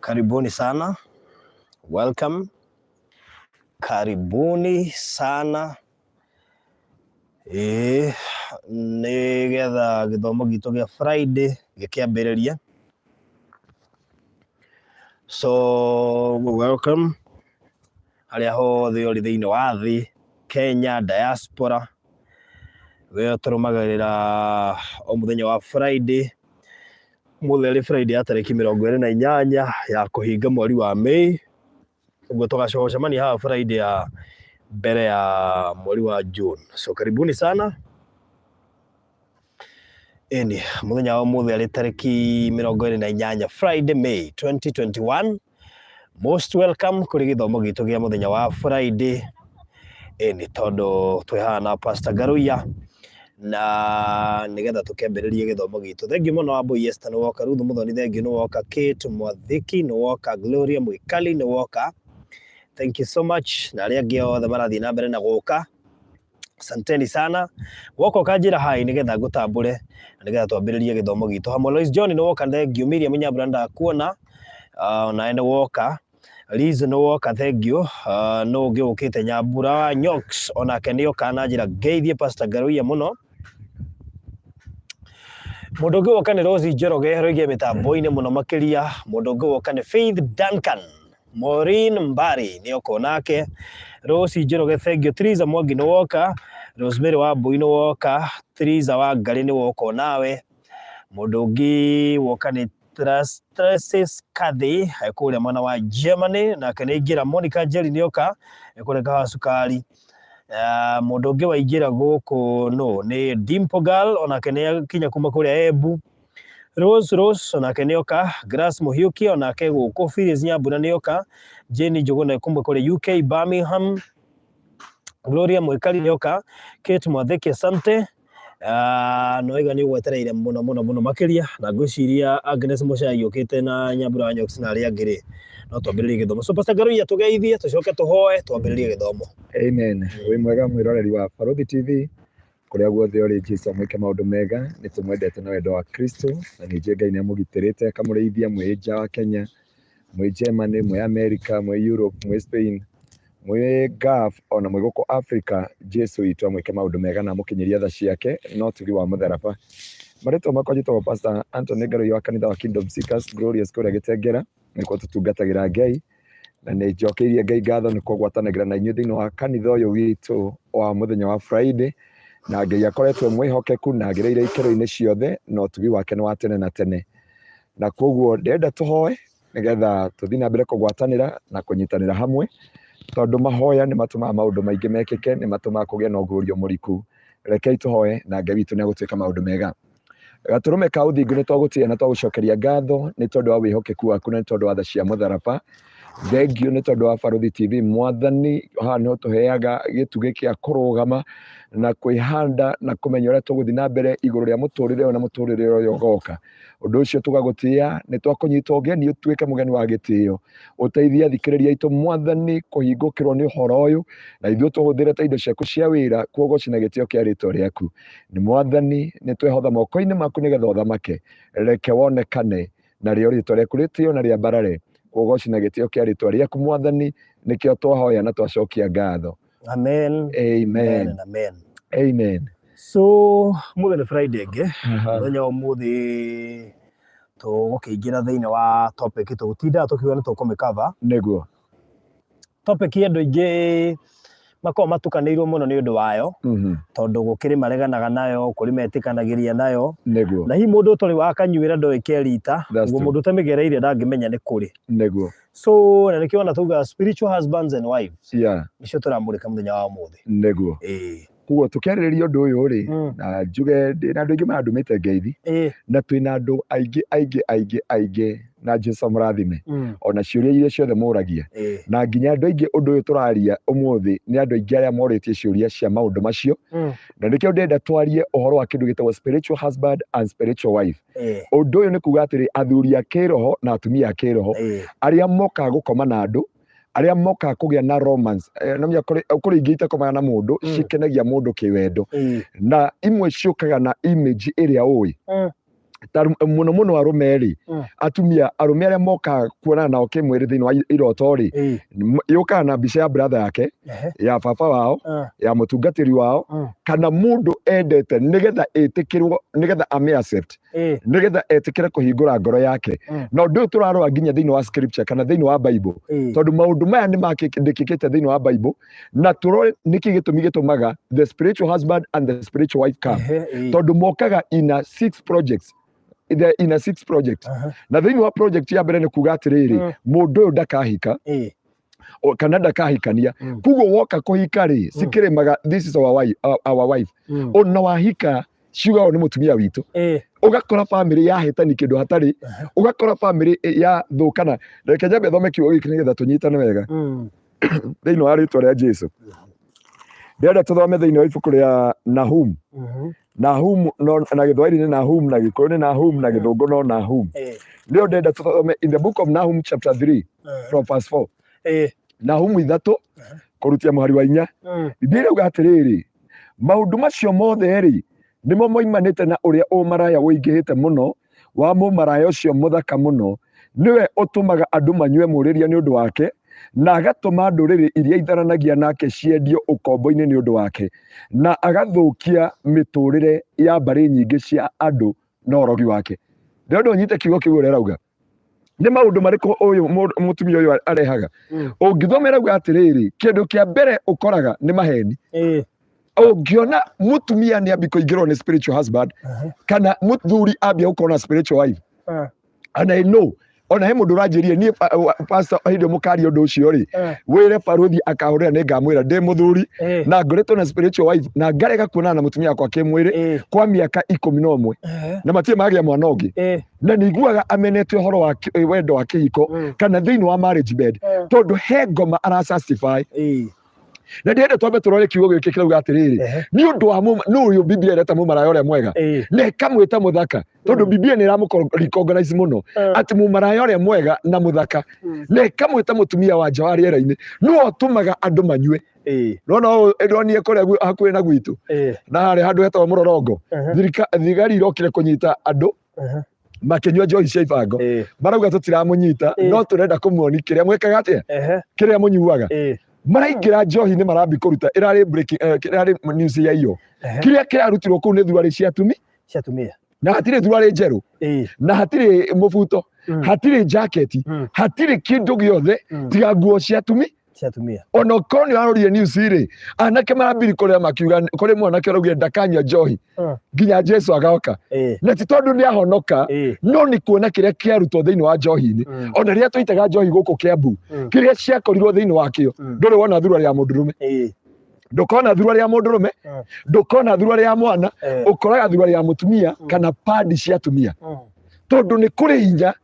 Karibuni sana, welcome, karibuni sana. Ĩĩ nĩgetha gĩthomo gitũ gĩa Friday gĩkĩambĩrĩrie. So welcome harĩa hothe ũrĩ thĩinĩ wa thĩ, Kenya, diaspora, we ũtũrũmagĩrĩra o mũthenya wa Friday. Ũmũthĩ arĩ Friday ya tarĩki 28 ya kũhinga mweri wa May. Ũguo tũgacoka gũcemania haha Friday ya mbere ya mweri wa June. So karibuni sana. Ĩni, mũthenya wa ũmũthĩ arĩ tarĩki 28 Friday May 2021. Most welcome kũrĩ gĩthomo gitũ gĩa mũthenya wa Friday. Ĩni, tondũ twĩ haha na Pastor Ngaruiya na nĩgetha tũkĩambĩrĩrie gĩthomo gitũ. Thengiũ mũno Wambui Esther nĩ woka, Ruth Muthoni thengiũ nĩ woka, Kate Mwathiki nĩ woka, Gloria Mwikali nĩ woka. Thank you so much na arĩa angĩ othe marathiĩ na mbere na gũka. Asanteni sana. Woka ũkanjĩra hi nĩgetha ngũtambũre na nĩgetha twambĩrĩrie gĩthomo gitũ hamwe. Lois John nĩ woka, thengiũ. Miriam Nyambura ndakuona, onawe nĩ woka. Liz nĩ woka, thengiũ. Nũ ũngĩ ũkĩte? Nyambura wa Nyox onake nĩ oka na njĩra ngeithie Pastor Ngaruiya mũno. Mũndũ ũngĩ woka nĩ Rose Njoroge roige mĩtambo-inĩ mũno makĩria. Mũndũ ũngĩ woka nĩ Faith Duncan. Maureen Mbari nĩ oka onake. Rose Njoroge thengiũ. Teresa Mwangi nĩ woka. Rosemary Wambui nĩ woka. Teresa Wangari nĩ woka onawe. Mũndũ ũngĩ woka nĩ Tracy Cathy kũrĩa mwena wa Germany, nake nĩ aingĩra. Monica Njeri nĩ oka kũrĩa Kahawa Cukari. Mũndũ ũngĩ waingĩra gũkũ no nĩ Dimple Girl, onake nĩ akinya kuma kũrĩa Embu. Rose Rose onake nĩ oka. Grace Mũhiũki onake gũkũ. Phyllis Nyambura nĩ oka. Jane Njũgũna kuma kũrĩa UK Birmingham. Gloria Mwikali nĩ oka. Kate Mwatheki asante. No iga nĩ ũgwetereire mũno mũno mũno makĩria, na ngwĩciria Agnes Mũcai ũkĩte na Nyambura wa Nyox na arĩa angĩ rĩ, no twambĩrĩrie gĩthomo. So Pastor Ngaruiya, tũgeithie tũcoke tũhoe twambĩrĩrie gĩthomo. Amen. Wĩ mwega mwĩroreri wa Barũthi TV kũrĩa guothe ũrĩ, Jesu amwĩke maũndũ mega. Nĩ tũmwendete na wendo wa Kristo, na nĩ njũĩ Ngai nĩ amũgitĩrĩte akamũrĩithia mwĩ nja wa Kenya, mwĩ Germany, mwĩ America, mwĩ Europe, mwĩ Spain, mwĩ Gulf, ona mwĩ gũkũ Africa. Jesu witũ amwĩke maũndũ mega na amũkinyĩrie tha ciake na ũtugi wa mũtharaba. Marĩtwa makwa njĩtagwo Pastor Anthony Ngaruiya wa kanitha wa Kingdom Seekers Glorious kũrĩa Gĩtengera, nĩkuo tũtungatagĩra Ngai, na nĩ njokeirie Ngai ngatho nĩ kũgwatanagĩra na inyuĩ thĩinĩ wa kanitha ũyũ witũ wa mũthenya wa Friday, na Ngai akoretwo e mwĩhokeku na agereire ikĩro-inĩ ciothe, na ũtugi wake nĩ wa tene na tene. Na koguo ndĩrenda tũhoe nĩgetha tũthiĩ na mbere kũgwatanĩra na kũnyitanĩra hamwe, tondũ mahoya nĩ matũmaga maũndũ maingĩ mekĩke, nĩ matũmaga kũgĩe na ũguũrio mũriku. Rekei tũhoe na Ngai witũ nĩ egũtwĩka maũndũ mega. Gatũrũme ka ũthingu, nĩ twagũtĩĩa na twagũcokeria ngatho nĩ tondũ wa wĩhokeku waku na nĩ tondũ wa tha cia mũtharaba. Thengiũ nĩ tondũ wa Barũthi TV. Mwathani, haha nĩho tũheaga gĩtugĩ kĩa kũrũgama na kwĩhanda na kũmenya ũrĩa tũgũthiĩ na mbere igũrũ rĩa mũtũrĩre ũyũ na mũtũrĩre ũyũ ũgoka. Ũndũ ũcio tũgagũtĩĩa, nĩ twakũnyita ũgeni ũtuĩke mũgeni wa gĩtĩo, ũteithie athikĩrĩria aitũ, Mwathani, kũhingũkĩrwo nĩ ũhoro ũyũ, na ithuĩ tũhũthĩre ta indo ciaku cia wĩra kuogoci na gĩtĩo kĩa rĩtwa rĩaku. Nĩ Mwathani, nĩ twehotha moko-inĩ maku nĩgetha ũthamake, reke wonekane narĩo rĩtwa rĩaku rĩtĩo na rĩambarare, kuogoci na gĩtĩo kĩa rĩtwa rĩaku, Mwathani, nĩkĩo twahoya na twacokia ngatho. Amen. Amen. Amen. Amen. Amen. So mũthĩ nĩ Friday ĩngĩ. Mũthenya wa ũmũthĩ tũgũkĩingĩra thĩinĩ wa topic tũgũtindaga tũkiuga nĩ tũkũmĩcover. Nĩguo. Topic andũ aingĩ makoragwo matukanĩirwo mũno nĩ ũndũ wayo, tondũ gũkĩrĩ mareganaga nayo, kũrĩ metĩkanagĩria nayo. Nĩguo. Na hihi mũndũ ũtarĩ wakanyuĩra ndoĩ kerita, That's ũguo true. mũndũ ũtamĩgereire ndangĩmenya nĩ kũrĩ. Nĩguo. So na nĩkĩo ona tuga spiritual husbands and wives nĩcio tũramũrĩka mũthenya wa ũmũthĩ. Nĩguo. Ĩĩ. Koguo tũkĩarĩrĩria ũndũ ũyũ rĩ, na njuge ndĩ na andũ aingĩ marandũmĩte ngeithi, na twĩna andũ aingĩ aingĩ aingĩ aingĩ, na Jesu amũrathime, ona ciũria iria ciothe mũragia, na nginya andũ aingĩ ũndũ ũyũ tũraria ũmũthĩ nĩ andũ aingĩ arĩa morĩtie ciũria cia maũndũ macio, na nĩkĩo ndĩrenda twarie ũhoro wa kĩndũ gĩtagwo spiritual husband and spiritual wife. Ũndũ ũyũ nĩ kuga atĩrĩ, athuri a kĩroho na atumia a kĩroho, arĩa mokaga gũkoma na andũ, arĩa mokaga kũgĩa na romance. No menya kũrĩ ingĩ itakomaga na mũndũ, cikenagia mũndũ kĩwendo, na imwe ciũkaga na image ĩrĩa ũĩ. Ta mũno mũno arũme rĩ, atumia arũme arĩa mokaga kuonana nao kĩmwĩrĩ thĩinĩ wa iroto rĩ, yũkaga na mbica ya brother yake, ya baba wao, ya mũtungatĩri wao, kana mũndũ endete, nĩgetha ĩtĩkĩrwo, nĩgetha ame accept, nĩgetha etĩkĩre kũhingũra ngoro yake. Na ũndũ ũyũ tũrarora nginya thĩinĩ wa scripture kana thĩinĩ wa Bible, tondũ maũndũ maya nĩ makĩndĩkĩkĩte thĩinĩ wa Bible, na tũrore nĩkĩ gĩtũmi gĩtũmaga the spiritual husband and the spiritual wife come, tondũ mokaga in a six projects, the in a six project. Na thĩinĩ wa project ya mbere nĩ kuga atĩrĩrĩ, mũndũ ũyũ ndakahika kana ndakahikania. Koguo woka kũhika rĩ, cikĩrĩmaga this is our wife, our wife. Ona wahika, ciuga ũyũ nĩ mũtumia witũ. Ũgakora famĩlĩ yahĩtani kĩndũ hatarĩ, ũgakora famĩlĩ ya thũkana. Reke nyambe thome kiugo gĩkĩ nĩgetha tũnyitane wega. Thĩinĩ wa rĩtwa rĩa Jesu, ndĩrenda tũthome thĩinĩ wa ibuku rĩa Nahum. Nahum no, na Gĩthwaĩri nĩ Nahum, na Gĩkũyũ nĩ Nahum, na Gĩthũngũ no Nahum. Nĩyo ndĩrenda tũthome in the book of Nahum chapter 3 from verse 4. Nahum 3 kũrutia mũhari wa 4. Biblia ĩrauga atĩrĩrĩ, maũndũ macio mothe rĩ, nĩmo moimanĩte na ũrĩa ũmaraya ũingĩhĩte mũno wa mũmaraya ũcio mũthaka mũno, nĩwe ũtũmaga andũ manyue mũrĩria nĩ ũndũ wake, na agatũma ndũrĩrĩ iria itharanagia nake ciendio ũkombo-inĩ nĩ ũndũ wake, na agathũkia mĩtũrĩre ya mbarĩ nyingĩ cia andũ na ũrogi wake. Ndĩrenda ũnyite kiugo kĩu ũrĩa ĩrauga. Nĩ maũndũ marĩkũ ũyũ mũtumia ũyũ arehaga? Ũngĩthoma ĩrauga atĩrĩrĩ, kĩndũ kĩa mbere ũkoraga nĩ maheni. Ũngĩona mũtumia nĩ ambi kũingĩrwo nĩ spiritual husband kana mũthuri ambia gũkorwo na spiritual wife, and I know ona he mũndũ ũranjĩrire niĩ pastor, hĩndĩ ĩyo mũkaria ũndũ ũcio rĩ, wĩre barũthi akahũrĩra, nĩ ngamwĩra ndĩ mũthuri na ngoretwo na spiritual wife na ngarega kuonana na mũtumia wakwa kĩmwĩrĩ kwa mĩaka 11, na matirĩ magĩa mwana ũngĩ, na nĩ iguaga amenete ũhoro wa wendo wa kĩhiko kana thĩinĩ wa marriage bed, tondũ he ngoma ara justify. Na ndĩrenda twambe tũrore kiugo gĩkĩ kĩrauga atĩrĩrĩ, nĩ ũndũ wa nũ ũyũ Biblia ĩreta mũmaraya ũrĩa mwega na ĩkamwĩta mũthaka, tondũ Biblia nĩ ĩramũ recognize mũno atĩ mũmaraya ũrĩa mwega na mũthaka, na ĩkamwĩta mũtumia wa nja wa rĩera-inĩ, nĩwe ũtũmaga andũ manyue. Nona ũyũ ndonire kũrĩa hakuhĩ na gwitũ, na harĩa handũ hetagwo Mũrorongo, thigari irokire kũnyita andũ makĩnyua njohi cia ibango. Marauga tũtiramũnyita, no tũrenda kũmuoni kĩrĩa mwĩkaga atĩa, kĩrĩa mũnyuaga. Maraingĩra njohi-inĩ, marambi kũruta, ĩrarĩ breaking, ĩrarĩ news ya iyo. Kĩrĩa kĩrarutirwo kũu nĩ thuarĩ cia atumi Cia atumia. Na hatirĩ thuarĩ njerũ, na hatirĩ mũbuto, hatirĩ jaketi, hatirĩ kĩndũ gĩothe tiga nguo cia atumi Cia atumia. Ona okorwo nĩ warorire news rĩ, anake marambiri kũrĩa makiuga, kũrĩ mwanake ũraugire ndakanyua njohi nginya Jesu agoka, na ti tondũ nĩ ahonoka, no nĩ kuona kĩrĩa kĩarutwo thĩinĩ wa njohi-inĩ. Ona rĩrĩa twaitaga njohi gũkũ Kĩambu, kĩrĩa ciakorirwo thĩinĩ wakĩo, ndũrĩ wona thurua rĩa mũndũrũme, ndũkona thurua rĩa mũndũrũme, ndũkona thurua rĩa mwana. Ũkoraga thurua rĩa mũtumia kana padi cia atumia, tondũ nĩ kũrĩ hinya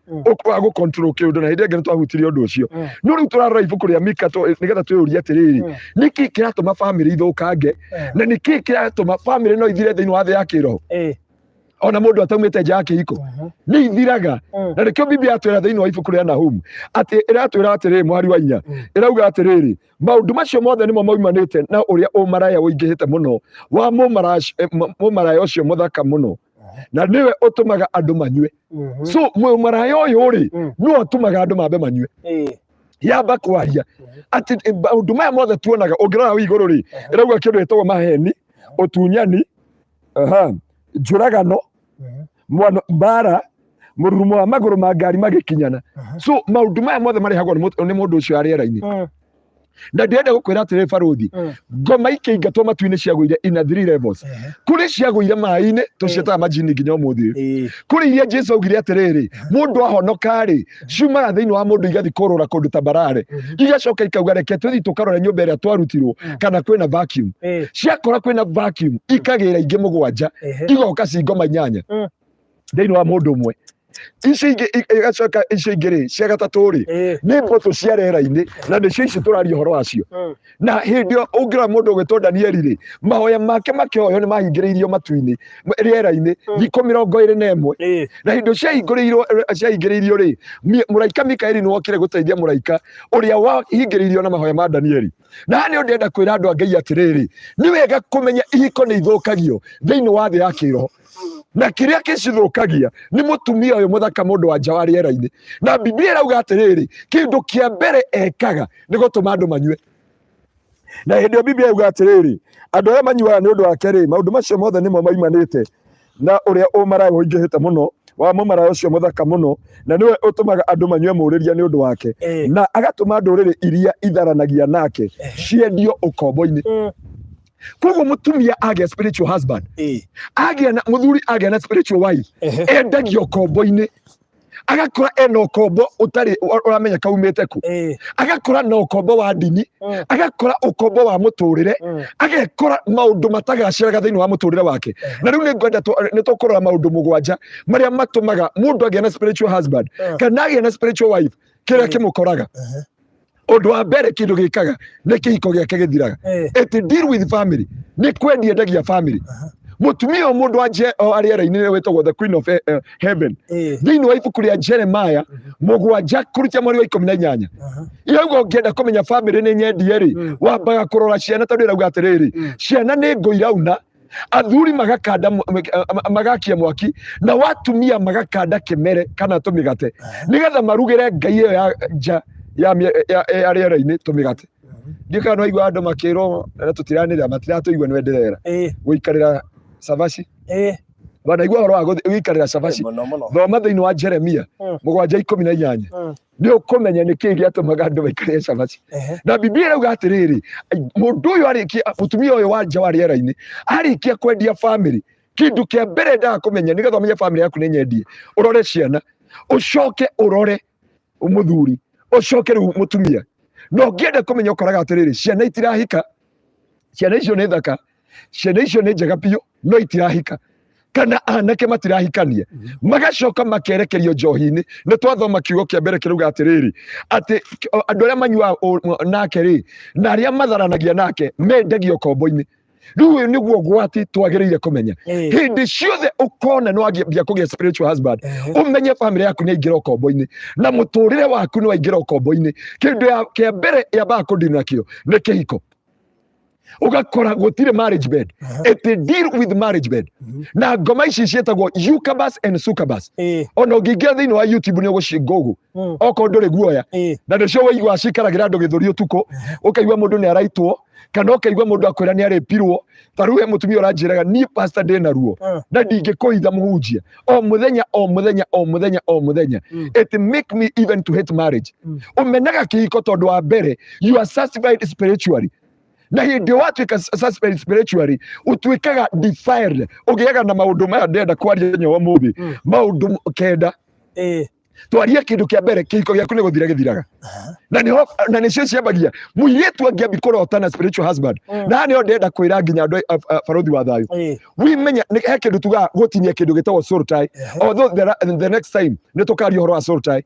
wa gũ control kĩũndũ. Na hĩndĩ ĩngĩ nĩ twahutirie ũndũ ũcio, no rĩu tũrarora ibuku rĩa Mika nĩgetha twĩyũrie atĩrĩrĩ, nĩkĩ kĩratũma bamĩrĩ ithũkange, na nĩkĩ kĩratũma bamĩrĩ no ithire thĩinĩ wa thĩ ya kĩroho, ona mũndũ ataumĩte nja ya kĩhiko nĩ ithiraga? Na nĩkĩo Biblia yatwĩra thĩinĩ wa ibuku rĩa Nahumu atĩ ĩratwĩra atĩrĩrĩ, mũhari wa 4, ĩrauga atĩrĩrĩ, maũndũ macio mothe nĩmo maumanĩte na ũrĩa ũmaraya ũingĩhĩte mũno wa mũmaraya ũcio mũthaka mũno, na nĩwe ũtũmaga andũ manyue. So mũmaraya ũyũ rĩ, nĩwe ũtũmaga andũ mambe manyue. Yamba kwaria atĩ maũndũ maya mothe tuonaga, ũngĩrora hau igũrũ rĩ, ĩrauga kĩndũ gĩtagwo maheni, ũtunyani, njũragano, mwano, mbara, mũrurumo wa magũrũ ma ngari magĩkinyana. So maũndũ maya mothe marehagwo nĩ mũndũ ũcio wa rĩera-inĩ. Na ndĩrenda gũkwĩra atĩrĩ barũthi, ngoma ikĩingatwo matu-inĩ ciagũire in a three levels. Kũrĩ ciagũire maĩ-inĩ, tũciĩtaga majini nginya ũmũthĩ ũyũ. Kũrĩ iria Jesu augire atĩrĩrĩ, mũndũ ahonoka-rĩ, ciumaga thĩinĩ wa mũndũ igathiĩ kũrũra kũndũ ta barare, igacoka ikauga reke tũthiĩ tũkarore nyũmba ĩrĩa twarutirwo kana kwĩna vacuum. Ciakora kwĩna vacuum, ikagĩra ingĩ 7, igoka ci ngoma 8 thĩinĩ wa mũndũ ũmwe. Icio ingĩ igacoka, icio ingĩ rĩ, cia gatatũ rĩ, nĩ mbũtũ cia rĩera-inĩ, na nĩcio ici tũraria ũhoro wacio. Na hĩndĩ ĩyo ũngĩrora mũndũ ũgwĩtwo Danieli rĩ, mahoya make makĩhoywo nĩ mahingĩrĩirio matu-inĩ, rĩera-inĩ, thikũ 21. Na hĩndĩ ĩyo ciahingĩrĩirio rĩ, mũraika Mikaeli nĩ wokire gũteithia mũraika ũrĩa wahingĩrĩirio na mahoya ma Danieli. Na haha nĩho ndĩrenda kwĩra andũ a Ngai atĩrĩrĩ, nĩ wega kũmenya ihiko nĩ ithũkagio thĩinĩ wa thĩ ya kĩroho. Na kĩrĩa kĩcithũkagia nĩ mũtumia ũyũ mũthaka, mũndũ wa nja wa rĩera-inĩ. Na Biblia ĩrauga atĩrĩrĩ, kĩndũ kĩa mbere ekaga nĩ gũtũma andũ manyue. Na hĩndĩ ĩyo Biblia yauga atĩrĩrĩ, andũ arĩa manyuaga nĩ ũndũ wake rĩ, maũndũ macio mothe nĩmo maimanĩte na ũrĩa ũmaraya ũingĩhĩte mũno wa mũmaraya ũcio mũthaka mũno, na nĩwe ũtũmaga andũ manyue mũrĩria nĩ ũndũ wake, na agatũma ndũrĩrĩ iria itharanagia nake ciendio ũkombo-inĩ. Koguo mũtumia agĩa spiritual husband, agĩa na mũthuri, agĩa na spiritual wife, endagio ũkombo-inĩ, agakora ena ũkombo ũtarĩ ũramenya kaumĩte kũ, agakora na ũkombo wa ndini, agakora ũkombo wa mũtũrĩre, agekora maũndũ matagacĩraga thĩinĩ wa mũtũrĩre wake. Na rĩu nĩ ngwenda nĩ tũkũrora maũndũ 7 marĩa matũmaga mũndũ agĩa na spiritual husband kana agĩa na spiritual wife, kĩrĩa kĩmũkoraga. Ũndũ wa mbere kĩndũ gĩkaga nĩ kĩhiko gĩake gĩthiraga. It deal with family, nĩ kwendia endagia family. Mũtumia ũyũ mũndũ wa nje o arĩera-inĩ nĩwe wĩtagwo the queen of heaven. Thĩinĩ wa ibuku rĩa Jeremiah 7 kũrutia mweri wa 18, irauga ũngĩenda kũmenya family nĩ nyendie rĩ, wambaga kũrora ciana, tondũ ĩrauga atĩrĩrĩ, ciana nĩ ngũ irauna, athuri magakanda magakia mwaki, na watumia magakanda kĩmere kana tũmĩgate nĩgetha marugĩre ngai ĩyo ya nja ya rĩera-inĩ tũmĩgate. Ndiũ kana nĩwaigua andũ makĩrwo na tũtiranĩrĩra, matiratũigua, nĩwe ndĩrera gũikarĩra cabaci. Wanaigua ũhoro wa gũikarĩra cabaci? Mũno mũno. Thoma thĩinĩ wa Jeremia 7:18, nĩ ũkũmenya nĩ kĩĩ gĩatũmaga andũ maikarĩre cabaci. Na Biblia ĩrauga atĩrĩrĩ, mũndũ ũyũ arĩkia, mũtumia ũyũ wa nja wa rĩera-inĩ arĩkia kwendia family, kĩndũ kĩa mbere endaga kũmenya, nĩgetha ũmenye family yaku nĩ nyendie, ũrore ciana, ũcoke ũrore mũthuri, ũcoke rĩu mũtumia. Na ũngĩenda kũmenya, ũkoraga atĩrĩrĩ, ciana itirahika, ciana icio nĩ thaka, ciana icio nĩ njega biũ, no itirahika, kana anake matirahikania, magacoka makerekerio njohi-inĩ. Nĩ twathoma kiugo kĩa mbere kĩrauga atĩrĩrĩ, atĩ andũ arĩa manyuaga nake rĩ, na arĩa matharanagia nake, mendagio kombo-inĩ. Rĩu ũyũ nĩguo ũgwati twagĩrĩire kũmenya. Hĩndĩ ciothe ũkona nĩ wambia kũgĩa spiritual husband, ũmenye family yaku nĩ aingĩra ũkombo-inĩ na mũtũrĩre waku nĩ waingĩra ũkombo-inĩ. Kĩndũ kĩa mbere yambaga kũndini nakĩo nĩ kĩhiko. Ũgakora gũtirĩ marriage bed. It deal with marriage bed na ngoma ici ciĩtagwo Eucabus and Succubus. Ona ũngĩingĩra thĩinĩ wa YouTube nĩ ũgũcingũgũ, okorwo ndũrĩ guoya. Na nĩcio waigua cikaragĩra andũ gĩthũri ũtukũ, ũkaigua mũndũ nĩ araitwo, kana ũkaigua mũndũ akwĩra nĩ arĩpirwo. Ta rĩu he mũtumia ũranjĩraga, niĩ pastor ndĩna ruo na ndingĩkũhitha mũhunjia, o mũthenya, o mũthenya, o mũthenya, o mũthenya. It make me even to hate marriage. Ũmenaga kĩhiko tondũ wa mbere you are satisfied spiritually, na hĩndĩ ĩyo watuĩka satisfied spiritually, ũtuĩkaga defiled, ũgĩaga na maũndũ maya ndĩrenda kwaria nyowa mũthĩ, maũndũ 9. Twarie kĩndũ kĩa mbere, kĩhiko gĩaku nĩ gũthira gĩthiraga. Na nĩho na nĩcio ciambagia mũirĩtu angĩambi kũrota na spiritual husband. Na haha nĩho ndĩrenda kwĩra nginya andũ a barothi wa thayũ, wimenya nĩ he kĩndũ tugaga gũtinia kĩndũ gĩtagwo soul tie. Although the next time nĩ tũkaria ũhoro wa soul tie.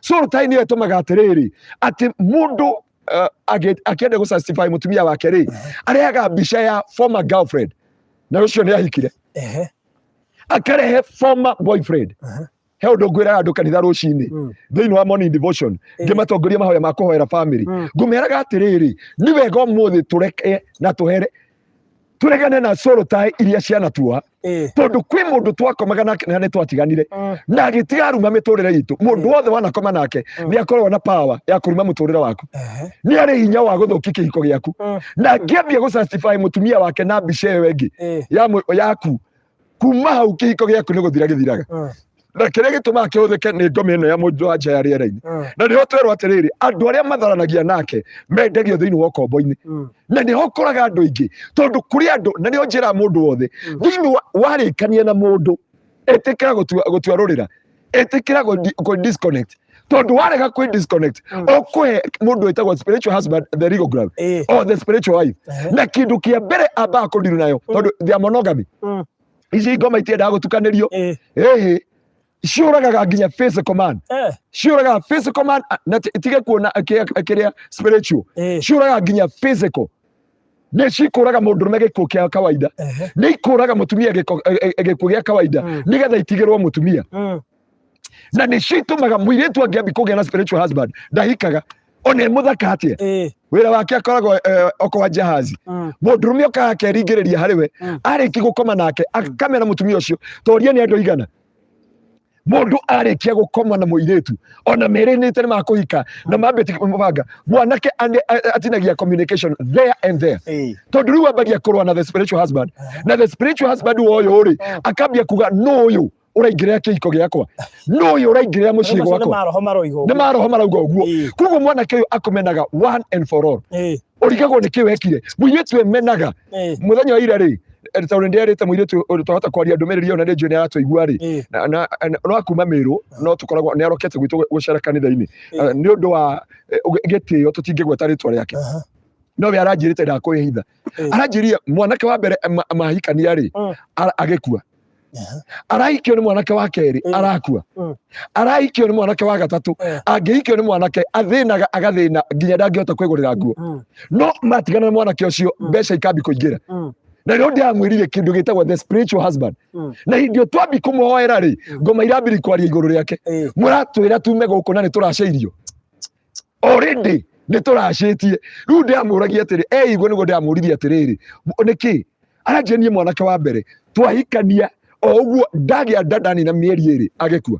Soul tie nĩyo ĩtũmaga atĩrĩrĩ, atĩ mũndũ akĩenda gũ satisfy mũtumia wake rĩ, arehaga mbica ya former girlfriend, na ũcio nĩ ahikire, akarehe former boyfriend. He ũndũ ngwĩraga andũ kanitha rũcinĩ thĩinĩ wa morning devotion, ngĩmatongoria mahoya ma kũhoera family, ngũmeraga atĩrĩrĩ, nĩ wega ũmũthĩ tũreke na tũhere, tũregane na soul tie iria cianatuoha, tondũ kwĩ mũndũ twakomaga nake na nĩ twatiganire na agĩtiga aruma mĩtũrĩre itũ. Mũndũ wothe wanakoma nake nĩ akoragwo na power ya kũruma mũtũrĩre waku, nĩ arĩ hinya wa gũthũkia kĩhiko gĩaku. Na angĩambia gũ satisfy mũtumia wake na mbica ĩyo ĩngĩ yaku, kuma hau kĩhiko gĩaku nĩ gũthira gĩthiraga. Na kĩrĩa gĩtũmaga kĩhũthĩke nĩ ngoma ĩno ya mũndũ wa nja ya rĩera-inĩ. Na nĩho twerwo atĩrĩrĩ, andũ arĩa matharanagia nake mendagio thĩinĩ wa ũkombo-inĩ. Na nĩho ũkoraga andũ aingĩ, tondũ kũrĩ andũ, na nĩho njĩraga mũndũ wothe, thĩinĩ wa warĩkania na mũndũ, ĩtĩkĩra gũtua rũrĩra, ĩtĩkĩra kũ disconnect, tondũ warega kwĩ disconnect, ũkũhe mũndũ wĩtagwo spiritual husband the legal ground or the spiritual wife. Na kĩndũ kĩa mbere ambaga kũndiru nayo, tondũ they are monogamy, ici ngoma itiendaga gũtukanĩrio. Ĩhĩ, ciũragaga nginya physical man. Ciũragaga physical man, na tige kuona kĩrĩa spiritual, ciũragaga nginya physical. Nĩ cikũraga mũndũrũme gĩkuũ kĩa kawaida, nĩ ikũraga mũtumia gĩkuũ gĩa kawaida, nĩgetha itigĩrwo mũtumia. Na nĩcio itũmaga mũirĩtu angĩambi kũgĩa na spiritual husband ndahikaga. Ona e mũthaka atĩa, wĩra wake akoragwo okowa jahazi. Mũndũrũme okaga akeringĩrĩria harĩ we. Arĩkia gũkoma nake akamena mũtumia ũcio. Toria nĩ andũ aigana mũndũ arĩkia gũkoma na mũirĩtu ona merĩnĩte nĩ makũhika na mambĩtie mũbanga, mwanake atinagia communication there and there, tondũ rĩu ambagia kũrũa na the spiritual husband, na the spiritual husband wa ũyũ rĩ, akambia kuga, "Nũ ũyũ ũraingĩrĩra kĩhiko gĩakwa? Nũ ũyũ ũraingĩrĩra mũciĩ Macio nĩ gwakwa?" maroho maroiga Nĩ ũguo. maroho marauga ũguo. Koguo mwanake ũyũ akũmenaga one and for all. Ũrigagwo nĩ kĩ wekire. Mũirĩtu emenaga. Mũthenya wa ira rĩ, tondũ nĩndĩrĩte mũirĩtu ũyũ twahota kwaria ndũmĩrĩri ĩyo na nĩ njũĩ nĩ aratũigua rĩ, na no akuma Mĩrũ, no tũkoragwo nĩ arokete gwitũ gũcera kanitha-inĩ. Nĩ ũndũ wa gĩtĩo tũtingĩgweta rĩtwa rĩake, no we aranjĩrĩte ndakwĩhitha. Aranjĩrire mwanake wa mbere mahikania rĩ, agĩkua. Arahikio nĩ mwanake wa kerĩ, arakua. Arahikio nĩ mwanake wa gatatũ. Angĩhikio nĩ mwanake athĩnaga, agathĩna nginya ndangĩhota kwĩgũrĩra nguo. No matigana na mwanake ũcio, mbeca ikambi kũingĩra. Na rĩo ndĩramwĩrire kĩndũ gĩtagwo the spiritual husband. Na hĩndĩ ĩyo twambi kũmũhoera rĩ, ngoma irambiri kwaria igũrũ rĩake. Mũratwĩra tume gũkũ na nĩ tũracĩirio already, nĩ tũracĩtie. Rĩu ndĩramũragia atĩrĩ, eigua nĩguo ndĩramũririe atĩrĩrĩ, nĩkĩ aranjia niĩ mwanake wa mbere twahikania o ũguo ndagĩa nda ndani na mĩeri 2 agĩkua.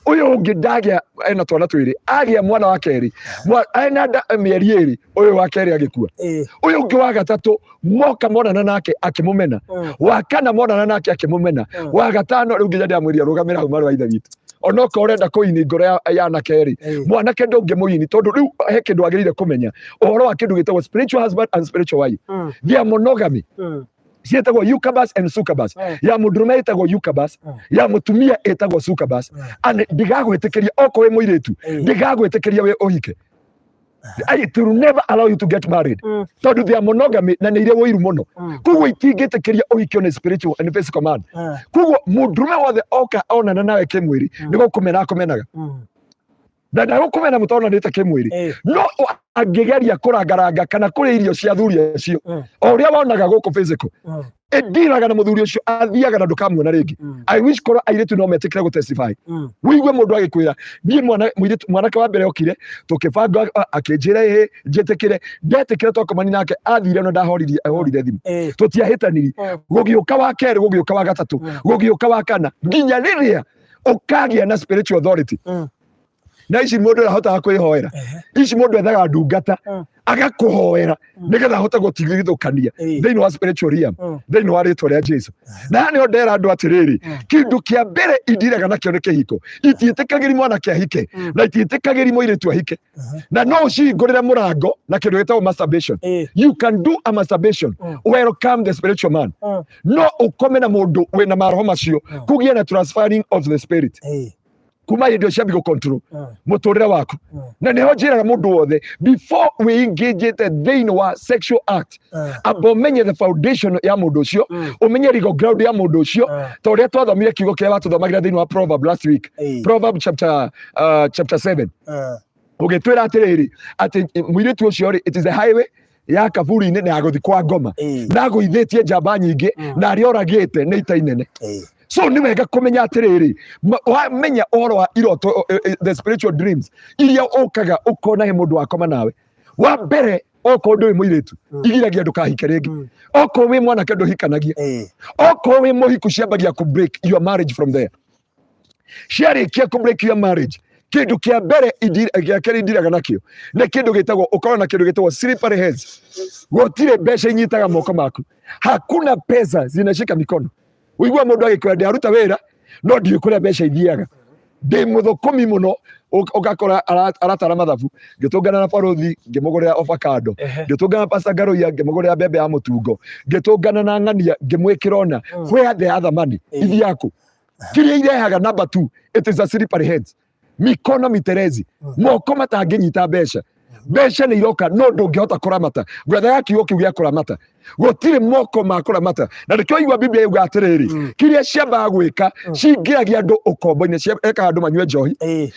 Ũyũ ũngĩ ndagĩa ena twana twĩrĩ, agĩa mwana wa kerĩ ena nda mĩeri 2, ũyũ wa kerĩ agĩkua. Ũyũ ũngĩ wa gatatũ moka monana nake akĩmũmena. Wa kana monana nake akĩmũmena. Wa gatano rĩu nginya ndĩramwĩria rũgamĩra hau, marũ wa ithe witũ, onokorwo ũrenda kũini ngoro ya anake rĩ, mwanake ndũngĩmũini, tondũ rĩu he kĩndũ agĩrĩire kũmenya ũhoro wa kĩndũ gĩtagwo spiritual husband and spiritual wife. They are monogamy. Ciĩtagwo incubus and succubus. Ya mũndũrũme ĩtagwo incubus, ya mũtumia ĩtagwo succubus. And ndigagwĩtĩkĩria okorwo wĩ mũirĩtu, ndigagwĩtĩkĩria wĩ ũhike. It will never allow you to get married, tondũ they are monogamy na nĩ irĩ ũiru mũno. Koguo itingĩtĩkĩria ũhikio nĩ spiritual and physical man. Koguo mũndũrũme wothe oka onana nawe kĩmwĩrĩ, nĩ gũkũmena akũmenaga. Na ndagũkũmena mũtonanĩte kĩmwĩrĩ, no angĩgeria kũrangaranga kana kũrĩa irio cia athuri acio, o ũrĩa wonaga gũkũ physical, ĩndiraga na mũthuri ũcio, athiaga na ndũkamuona rĩngĩ. I wish korwo airĩtu no metĩkĩre gũtestify. Wĩigue mũndũ agĩkwĩra, "Niĩ mwana mũirĩtu, mwanake wa mbere okire tũkĩbanga, akĩnjĩra ĩhĩ njĩtĩkĩre, ndetĩkĩre, twakomani nake athire na ndahoririe ahũrire thimũ, tũtiahĩtaniri." Gũgĩũka wa kerĩ, gũgĩũka wa gatatũ, gũgĩũka wa kana, nginya rĩrĩa ũkagĩa na spiritual authority. Na ici mũndũ ndahotaga kwĩhoera. Ici mũndũ ethaga ndungata agakũhoera nĩgetha ahote gũtigithũkania thĩinĩ wa spiritual realm, thĩinĩ wa rĩtwa rĩa Jesu. Na haha nĩho ndera andũ atĩrĩrĩ, kĩndũ kĩa mbere indiraga nakĩo nĩ kĩhiko. Itiĩtĩkagĩri mwanake ahike na itiĩtĩkagĩri mũirĩtu ahike. Na no ũcihingũrĩre mũrango na kĩndũ gĩtagwo masturbation. You can do a masturbation, welcome the spiritual man. No ũkome na mũndũ wĩna maroho macio, kũgĩe na transferring of the spirit kuma hĩndĩ ĩyo ciambi gũcontrol mũtũrĩre waku. Na nĩho njĩraga mũndũ wothe, before wĩingĩnjĩte thĩinĩ wa sexual act, amba ũmenye the foundation ya mũndũ ũcio, ũmenye legal ground ya mũndũ ũcio, ta ũrĩa twathomire kiugo kĩrĩa watũthomagĩra thĩinĩ wa proverb last week, proverb chapter 7, ũgĩtwĩra atĩrĩrĩ, atĩ mũirĩtu ũcio rĩ, it is a highway ya kaburi-inĩ na ya gũthiĩ kwa ngoma, na agũithĩtie njamba nyingĩ, na arĩa oragĩte nĩ ita inene. So nĩ wega kũmenya atĩrĩrĩ, wamenya ũhoro wa iroto, the spiritual dreams iria ũkaga ũkona he mũndũ wakoma nawe. Wa mbere, okorwo ndũĩ mũirĩtu, igiragia ndũkahike rĩngĩ. Okorwo wĩ mwanake, ndũhikanagia. Okorwo wĩ mũhiku, ciambagia kũ break your marriage from there. Ciarĩkia kũ break your marriage, kĩndũ kĩa mbere gĩa kerĩ indiraga nakĩo nĩ kĩndũ gĩtagwo, ũkorwo na kĩndũ gĩtagwo slippery hands. Gũtirĩ mbeca inyitaga moko maku, hakuna pesa zinashika mikono. Ũigua mũndũ agĩkwĩra, "Ndĩraruta wĩra no ndiũĩ kũrĩa mbeca ithiaga, ndĩ mũthũkũmi mũno." Ũgakora aratara mathabu, "Ngĩtũngana na barũthi ngĩmũgũrĩra avocado, ngĩtũngana na Pastor Ngaruiya ngĩmũgũrĩra mbembe ya mũtungo, ngĩtũngana na ng'ania ngĩmwĩkĩra ona." Where the other money ithiaga kũ? Kĩrĩa irehaga, number two, it is a slippery hands, mikono miterezi, moko matangĩnyita mbeca. Mbeca nĩ iroka no ndũngĩhota kũramata. Ngwethaga kiugo kĩu gĩa kũramata, gũtirĩ moko ma kũramata. Na nĩkĩo igua Biblia yuga atĩrĩrĩ, kĩrĩa ciambaga gwĩka, cingĩragia andũ ũkombo-inĩ, ciekaga andũ manyue njohi,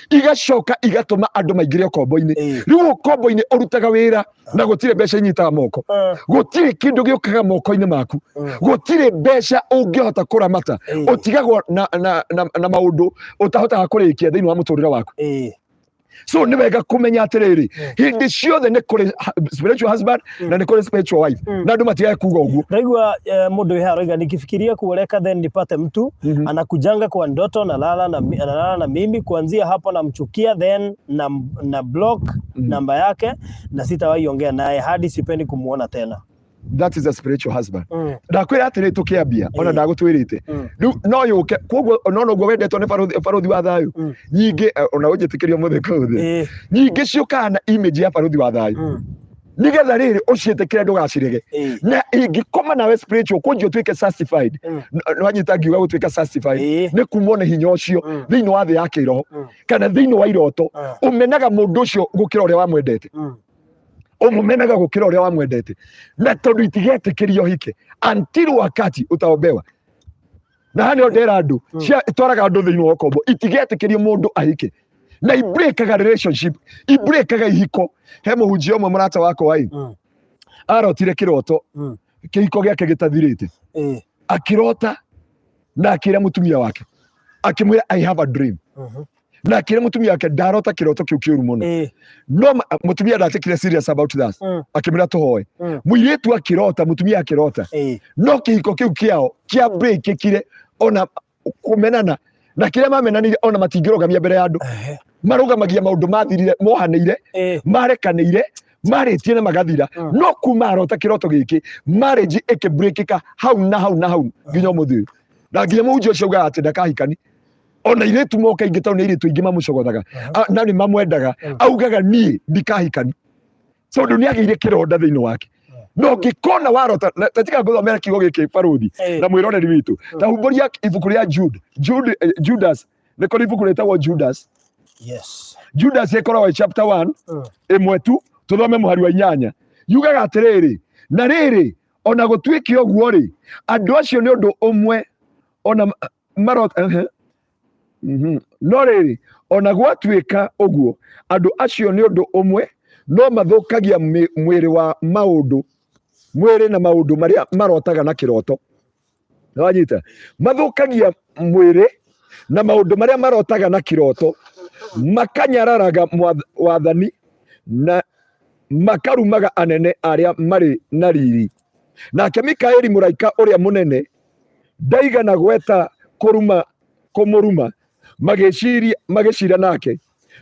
igacoka igatũma andũ maingĩre ũkombo-inĩ. Rĩu ũkombo-inĩ ũrutaga wĩra na gũtirĩ mbeca inyitaga moko, gũtirĩ kĩndũ gĩũkaga moko-inĩ maku, gũtirĩ mbeca ũngĩhota kũramata. Ũtigagwo na maũndũ ũtahotaga kũrĩkia thĩinĩ wa mũtũrĩre waku. So nĩ wega kũmenya atĩrĩrĩ, hĩndĩ ciothe nĩ kũrĩ spiritual husband na nĩ kũrĩ spiritual wife, na andũ matigae kuga ũguo. Ndaigua mũndũ wĩ haha aroiga, "Nikifikiria kuoleka then nipate mtu anakujanga kwa ndoto analala na mimi, kuanzia hapo namchukia, then na block namba yake na sitawahi ongea naye hadi sipendi kumuona tena." That is a spiritual husband. Ndakwĩra atĩrĩ, tũkĩambia ona ndagũtwĩrĩte rĩu no yũke, koguo no noguo wendetwo nĩ barothi, barothi wa thayũ. Nyingĩ ona ũnjĩtĩkĩria mũthĩ kũu thĩ, nyingĩ ciũkaga na image ya barothi wa thayũ nigetha rĩrĩ ũciĩtĩkĩre, ndũgacirege. Na ingĩkoma nawe spiritual kũnjia ũtuĩke satisfied. Nĩwanyita ngiuga gũtuĩka satisfied nĩ kumwo nĩ hinya ũcio thĩinĩ wa thĩ ya kĩroho kana thĩinĩ wa iroto. Ũmenaga mũndũ ũcio gũkĩra ũrĩa wamwendete, ũmũmenaga gũkĩra ũrĩa wamwendete, na tondũ itigetĩkĩrio hike until wakati utaombewa. Na haha nĩho ndera andũ itwaraga andũ thĩinĩ wa ũkombo, itigetĩkĩrio mũndũ ahike na ibreakaga relationship, ibreakaga ihiko. He mũhunjia ũmwe mũrata wakwa ĩ arotire kĩroto kĩhiko gĩake gĩtathirĩte. Akĩrota na akĩra mũtumia wake, akĩmwĩra, "I have a dream." Na akĩra mũtumia wake, "Ndarota kĩroto kĩu kĩũru mũno." No mũtumia ndatekire serious about that. Akĩmwĩra, "Tũhoe." Mũirĩtu akĩrota, mũtumia akĩrota, no kĩhiko kĩu kĩao kĩa breakĩkire ona kũmenana na kĩrĩa mamenanire, ona matingĩrũgamia mbere ya andũ. Marũgamagia maũndũ mathirire, mohanĩire, marekanĩire, marĩtie na magathira. No kuma arota kĩroto gĩkĩ, marriage ĩkĩbreakĩka hau na hau na hau nginya ũmũthĩ ũyũ. Na nginya mũhunjia ũcio augaga atĩ ndakahikani ona airĩtu moka aingĩ, tondũ nĩ airĩtu aingĩ mamũcogothaga. Na nĩ mamwendaga. Augaga, "Niĩ ndikahikani," tondũ nĩ agĩire kĩronda thĩinĩ wake. No ngĩkona warota ta tiga ngũthomera kiugo gĩkĩ, barothi na mwĩroreri witũ, ta humbũria ibuku rĩa Jude, Jude, Judas. Nĩ kũrĩ ibuku rĩtagwo Judas. Judas ĩkoragwo ĩ chapter 1 ĩmwe tu, tũthome mũhari wa 8. Yugaga atĩrĩrĩ, "Na rĩrĩ, ona gũtuĩke ũguo rĩ, andũ acio nĩ ũndũ ũmwe ona marota ehe. No rĩrĩ, ona gwatuĩka ũguo, andũ acio nĩ ũndũ ũmwe no mathũkagia mwĩrĩ wa maũndũ, mwĩrĩ na maũndũ marĩa marotaga na kĩroto." Nĩwanyita? Mathũkagia mwĩrĩ na maũndũ marĩa marotaga na kĩroto, makanyararaga wathani na makarumaga anene arĩa marĩ na riri. Nake Mikaeli mũraika ũrĩa mũnene ndaigana gweta kũruma kũmũruma magĩciria magĩcira nake.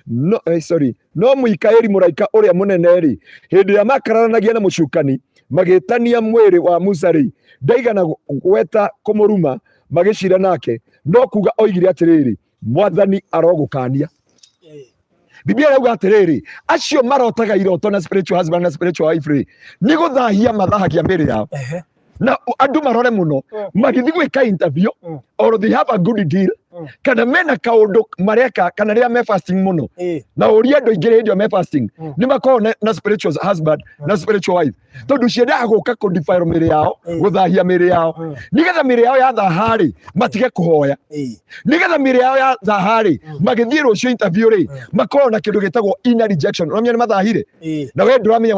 No, sorry, no Mikaeli mũraika ũrĩa mũnene rĩ, hĩndĩ ĩrĩa makararanagia na mũcukani magĩtania mwĩrĩ wa Musa rĩ, ndaigana gweta kũmũruma magĩcira nake, no kuga oigire atĩrĩrĩ, 'Mwathani arogũkania.'" Biblia ĩrauga atĩrĩrĩ, acio marotaga iroto na spiritual husband na spiritual wife rĩ, nĩ gũthahia mathahagia mĩĩrĩ yao. Na andũ marore mũno magĩthiĩ gwĩka interview or they have a good deal kana mena kaũndũ mareka kana rĩrĩa me fasting mũno. Na ũrie andũ aingĩ, hĩndĩ ĩyo me fasting nĩ makoragwo na spiritual husband na spiritual wife, tondũ ciendaga gũka kũ defile mĩĩrĩ yao, gũthahia mĩĩrĩ yao, nĩgetha mĩĩrĩ yao yathaha rĩ, matige kũhoya, nĩgetha mĩĩrĩ yao yathaha rĩ, magĩthiĩ rũciũ interview rĩ, makorwo na kĩndũ gĩtagwo inner rejection. Ũramenya nĩ mathahire na we ndũramenya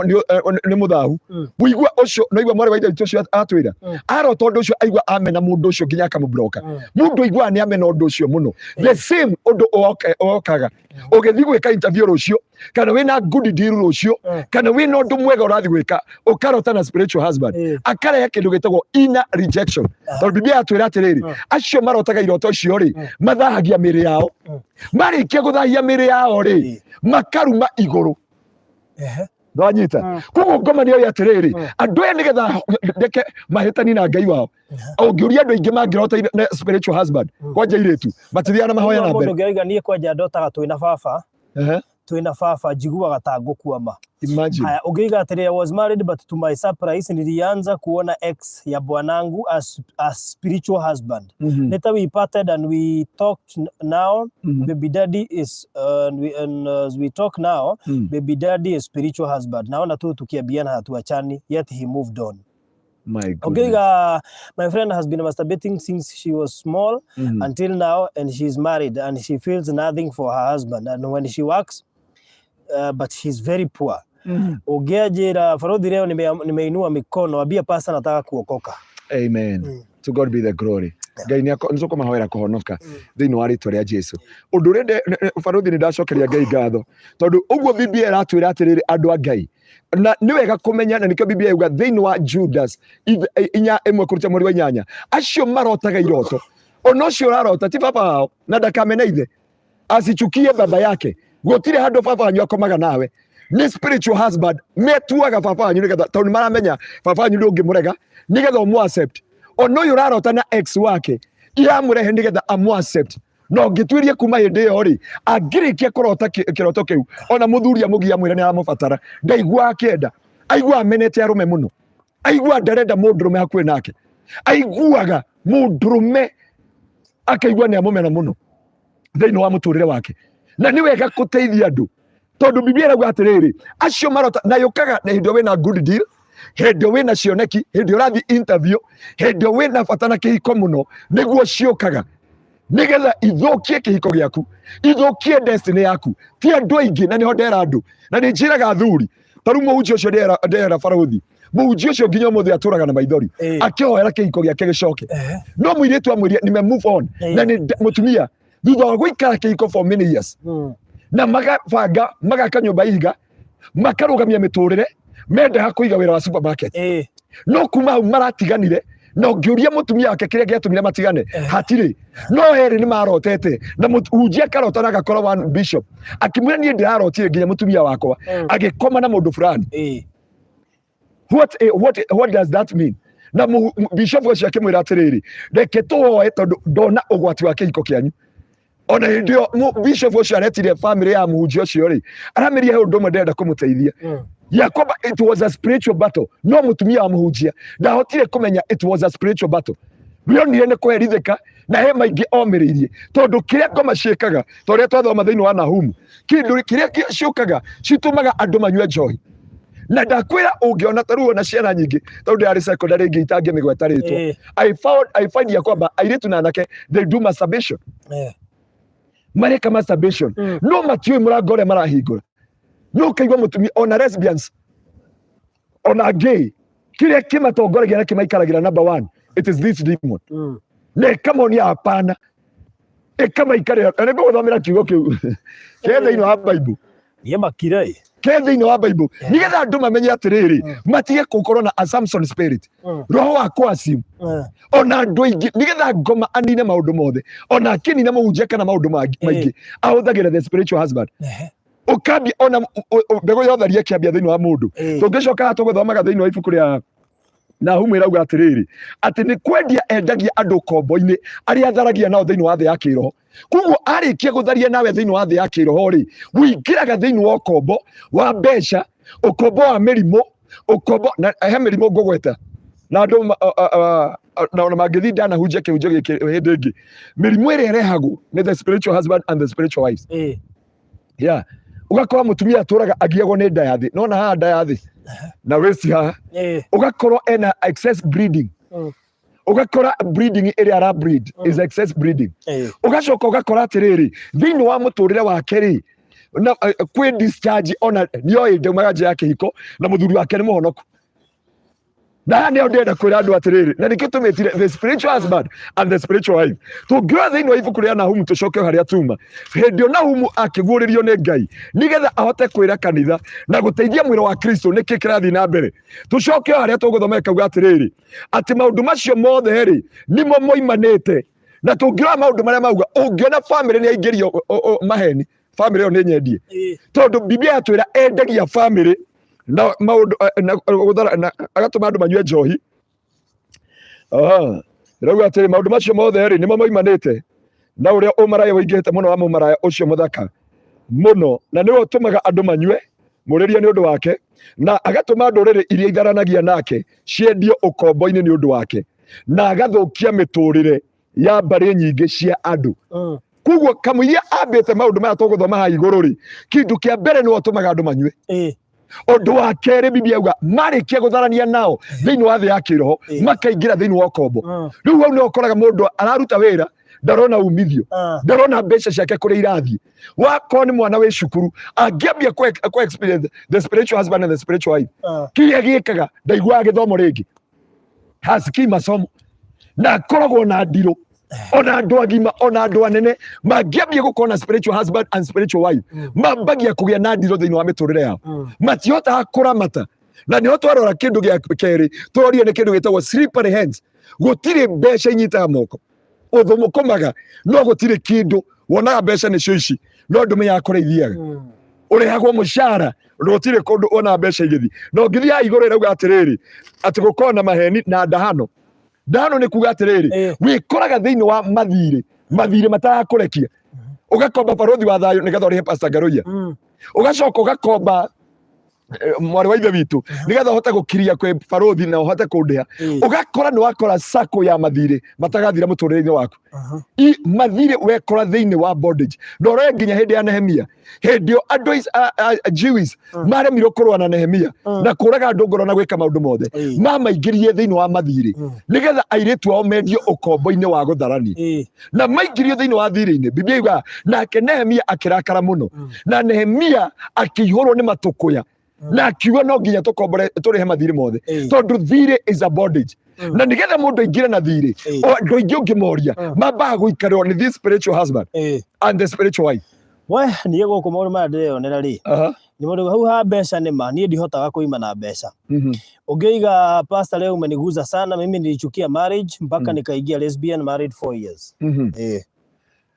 nĩ mũthahu. Ũigua ũcio no igua mwarĩ wa ithe witũ ũcio atwĩra arota ũndũ ũcio, aigua amena mũndũ ũcio nginya akamũbloka. Mũndũ aiguaga nĩ amena ũndũ ũcio mũno. The same ũndũ ũkaga ũgĩthiĩ gwĩka interview rũciũ, kana wĩna good deal rũciũ, kana wĩna ũndũ mwega ũrathiĩ gwĩka, ũkarota na spiritual husband, akarehe kĩndũ gĩtagwo inner rejection, tondũ Biblia yatwĩra atĩrĩrĩ, acio marotaga iroto icio rĩ, mathahagia mĩĩrĩ yao. Marĩkia gũthahia mĩĩrĩ yao rĩ, makaruma igũrũ. Nwanyita? Koguo ngomanio ĩ atĩrĩrĩ, andũ aya nĩgetha ndeke mahĩtani na Ngai wao. Ũngĩũria andũ aingĩ mangĩrota na spiritual husband, kwanja airĩtu, matithiaga na mahoya na Mũndũ mbere. Ũngĩ oiga, "Niĩ kwanja ndotaga twĩna baba, twĩna baba, njiguaga ta ngũkuama." Imagine. Haya, ũngĩiga atĩrĩ, "I was married, but to my surprise nilianza kuona ex ya bwanangu as spiritual husband. Later we parted and we talked now. Baby daddy is and we, and as we talk now, baby daddy is spiritual husband. Naona tu tukiambiana hatuachani, yet he moved on." My goodness. Ũngĩiga, "My friend has been masturbating since she was small until now, and she's married and she feels nothing for her husband and when she works, but she's very poor." Ũngĩanjĩra, "Barothi, leo nimeinua mikono, ambia pasta nataka kuokoka." Amen. To God be the glory. Ngai nĩ tũkũmahoera kũhonoka thĩinĩ wa rĩtwa rĩa Jesu. Ũndũ ũrĩa barũthi, nĩ ndacokeria Ngai ngatho tondũ ũguo Biblia ĩratwĩra atĩrĩrĩ, andũ a Ngai, na nĩ wega kũmenya, na nĩkĩo Biblia yuga thĩinĩ wa Judas 4:1 kũruta mweri wa 8, acio marotaga iroto, ona ũcio ũrarota ti baba wao, na ndakamene ithe, asichukie baba yake. Gũtirĩ handũ baba wanyu akomaga nawe, nĩ spiritual husband metuaga baba wanyu nĩgetha, tondũ nĩmaramenya baba wanyu ndũngĩmũrega, nĩgetha ũmũ accept. Ona ũyũ ũrarota na ex wake, iramũrehe nĩgetha amũ accept. Na ũngĩtuĩria kuma hĩndĩ ĩyo rĩ, angĩrĩkia kũrota kĩroto kĩu, ona mũthuri amũgia amwĩra nĩ aramũbatara, ndaiguaga akĩenda, aiguaga amenete arũme mũno, aiguaga ndarenda mũndũrũme hakuhĩ nake, aiguaga mũndũrũme akaigua nĩ amũmena mũno thĩinĩ wa mũtũrĩre wake. Na nĩ wega gũteithia andũ tondũ Biblia ĩrauga atĩrĩrĩ, acio marota na yũkaga na hĩndĩ ĩyo wĩna good deal, hĩndĩ ĩyo wĩna cioneki, hĩndĩ ĩyo ũrathiĩ interview, hĩndĩ ĩyo wĩna bata na kĩhiko mũno, nĩguo ciũkaga nĩgetha ithũkie kĩhiko gĩaku, ithũkie destiny yaku. Ti andũ aingĩ, na nĩho ndera andũ na nĩ njĩraga athuri, ta rĩu mũhunjia ũcio ndera barũthi, mũhunjia ũcio nginya ũmũthĩ atũraga na maithori akĩhoera kĩhiko gĩake gĩcoke. No mũirĩtu amwĩria nime move on na nĩ mũtumia thutha wa gũikara kĩhiko for many years na magabanga magaka nyũmba ihiga, makarũgamia mĩtũrĩre, mendaga kũiga wĩra wa supermarket, no kuma hau maratiganire, na ũngĩũria mũtumia wake kĩrĩa gĩatũmire matigane, hatirĩ. No erĩ nĩ marotete, na mũhunjia akarota na agakora one bishop akĩmwĩra, "Niĩ ndĩrarotire nginya mũtumia wakwa agĩkoma na mũndũ fulani." What does that mean? Na bishop ũcio akĩmwĩra atĩrĩrĩ, "Reke tũhoe tondũ ndona ũgwati wa kĩhiko kĩanyu." Ona hĩndĩ ĩyo bishop ũcio aretire family ya mũhunjia ũcio rĩ, aramĩria he ũndũ ũmwe ndĩrenda kũmũteithia yakwamba. It was a spiritual battle, no mũtumia wa mũhunjia ndahotire kũmenya it was a spiritual battle. Rĩonire nĩ kũherithĩka na he maingĩ omĩrĩirie, tondũ kĩrĩa ngoma ciĩkaga, ta ũrĩa twathoma thĩinĩ wa Nahumu, kĩndũ kĩrĩa ciũkaga citũmaga andũ manyue njohi. Na ndakwĩra, ũngĩona ta rĩu ona ciana nyingĩ, tondũ ndĩrarĩ secondary ĩngĩ itangĩmĩgweta rĩtwa, I find ya kwamba airĩtu na anake, they do masturbation. Mareka masturbation, no matiũĩ mũrango ũrĩa marahingũra. No ũkaigua mũtumia, ona lesbians, ona gay, kĩrĩa kĩmatongoragia na kĩmaikaragĩra number one, it is this demon. Na ĩkamonia hapana, ĩkamaikarĩra. Na nĩngũgũthomera kiugo kĩu kĩ thĩinĩ wa Bible. Niĩ makire ĩ. Ke thĩinĩ wa Bible nĩgetha andũ mamenye atĩrĩrĩ, matige gũkorwo na assumption spirit, roho wa kũassume. Ona andũ aingĩ, nĩgetha ngoma anine maũndũ mothe, ona akĩnina mũhunjia kana maũndũ maingĩ, ahũthagĩra the spiritual husband. Ũkambia ona mbegũ ya ũtharia ĩkĩambia thĩinĩ wa mũndũ. Tũngĩcoka haha tũgũthomaga thĩinĩ wa ibuku rĩa Nahumu, ĩrauga atĩrĩrĩ, atĩ nĩ kwendia endagia andũ kombo-inĩ arĩa atharagia nao thĩinĩ wa thĩ ya kĩroho. Koguo arĩkia gũtharia nawe thĩinĩ wa thĩ ya kĩroho rĩ, ũingĩraga thĩinĩ wa ũkombo wa mbeca, ũkombo wa mĩrimũ, ũkombo na he mĩrimũ ngũgweta na andũ na ona mangĩthiĩ ndanahunjia kĩhunjio gĩkĩ hĩndĩ ĩngĩ, mĩrimũ ĩrĩa ĩrehagwo nĩ the spiritual husband and the spiritual wives. Yeah, ũgakora mũtumia atũraga agiagwo nĩ nda ya thĩ, nona haha nda ya thĩ na waist haha. Ũgakorwo ena excess bleeding. Ũgakora bleeding ĩrĩa ara bleed is excess bleeding. Ũgacoka ũgakora atĩrĩrĩ, thĩinĩ wa mũtũrĩre wake rĩ, na kwĩ discharge, ona nĩoĩ ndaumaga nja ya kĩhiko na mũthuri wake nĩ mũhonoku. Na haha nĩho ndĩrenda kwĩra andũ atĩrĩrĩ, na nĩkĩo tũmĩtire the spiritual husband and the spiritual wife. Tũngĩrora thĩinĩ wa ibuku rĩa Nahumu, tũcoke harĩa tuma, hĩndĩ ĩyo Nahumu akĩguũrĩrio nĩ Ngai nĩgetha ahote kwĩra kanitha na gũteithia mwĩrĩ wa Kristo nĩkĩ kĩrathiĩ na mbere. Tũcoke o harĩa tũgũthoma, ĩkauga atĩrĩrĩ, atĩ maũndũ macio mothe rĩ, nĩmo moimanĩte. Na tũngĩrora maũndũ marĩa mauga, ũngĩona famĩlĩ nĩ aingĩrio maheni, famĩlĩ ĩyo nĩ nyendie, tondũ Biblia yatwĩra endagia famĩlĩ na maũndũ na gũthara na agatũma andũ manyue njohi. Aha. Ĩrauga atĩrĩ, maũndũ macio mothe rĩ, nĩmo moimanĩte na ũrĩa ũmaraya ũingĩhĩte mũno wa mũmaraya ũcio mũthaka mũno, na nĩwe ũtũmaga andũ manyue mũrĩria nĩ ũndũ wake, na agatũma ndũrĩrĩ iria itharanagia nake ciendio ũkombo-inĩ nĩ ũndũ wake, na agathũkia mĩtũrĩre ya mbarĩ nyingĩ cia andũ. Koguo kamũiria ambĩte maũndũ maya tũgũthoma haha igũrũ rĩ, kĩndũ kĩa mbere nĩwe ũtũmaga andũ manyue. Ũndũ wa kerĩ, Biblia yauga marĩkia gũtharania nao thĩinĩ wa thĩ ya kĩroho, makaingĩra thĩinĩ wa ũkombo. Rĩu hau nĩho ũkoraga mũndũ araruta wĩra, ndarona umithio, ndarona mbeca ciake kũrĩa irathiĩ. Wakorwo nĩ mwana wĩ cukuru, angĩambia kũ experience the spiritual husband and the spiritual wife, kĩrĩa gĩkaga, ndaiguaga gĩthomo rĩngĩ, hasikii masomo. Na akoragwo na ndirũ. Ona andũ agima, ona andũ anene mangĩambia gũkorwo na spiritual husband and spiritual wife, mambagia kũgĩa na ndirũ thĩinĩ wa mĩtũrĩre yao. Matihotaga kũramata. Na nĩho twarora kĩndũ gĩa kerĩ tũrorire, nĩ kĩndũ gĩtagwo slippery hands. Gũtirĩ mbeca inyitaga moko, ũthũmũkũmaga no gũtirĩ kĩndũ wonaga. Mbeca nĩcio ici, no ndũmenyaga kũrĩa ithiaga. Ũrĩhagwo mũcara na gũtirĩ kũndũ wonaga mbeca igĩthiĩ. Na ũngĩthiĩ haha igũrũ ĩrauga atĩrĩrĩ, atĩ gũkorwo na maheni na ndahano. Ndahano nĩ kuga atĩrĩrĩ, wĩkoraga thĩinĩ wa mathirĩ, mathirĩ matarakũrekia. Ũgakomba Barũthi wa Thayũ nĩgetha ũrĩhe Pastor Ngaruiya. Ũgacoka ũgakomba mwarĩ wa ithe witũ nĩgetha ũhote gũkiria kwĩ barũthi na ũhote kũndĩha. Ũgakora nĩ wakora sako ya mathirĩ matagathira mũtũrĩre-inĩ waku. I mathirĩ wekora thĩinĩ wa bondage. Na ũroe nginya hĩndĩ ya Nehemia, hĩndĩ ĩyo andũ Jewish maremirwo kũrũa na Nehemia na kũraga andũ ngoro na gwĩka maũndũ mothe, mamaingĩrie thĩinĩ wa mathirĩ nĩgetha airĩtu ao mendio ũkombo-inĩ wa gũtharani. Na maingĩrio thĩinĩ wa thirĩ-inĩ, Biblia yugaga nake Nehemia akĩrakara mũno. Na Nehemia akĩihũrwo nĩ matũkũya na akiuga no nginya tũkombore tũrĩhe mathirĩ mothe, tondũ thirĩ is a bondage. Na nĩgetha mũndũ aingĩre na thirĩ, o andũ aingĩ ũngĩmoria, mambaga gũikarĩrwo nĩ this spiritual husband and the spiritual wife. We niĩ gũkũ maũndũ maya ndĩreyonera rĩ, nĩ maũndũ hau ha mbeca. Nĩ ma niĩ ndihotaga kũima na mbeca. Ũngĩiga pastor, leo umeniguza sana. Mimi nilichukia marriage mpaka nikaingia lesbian, married 4 years.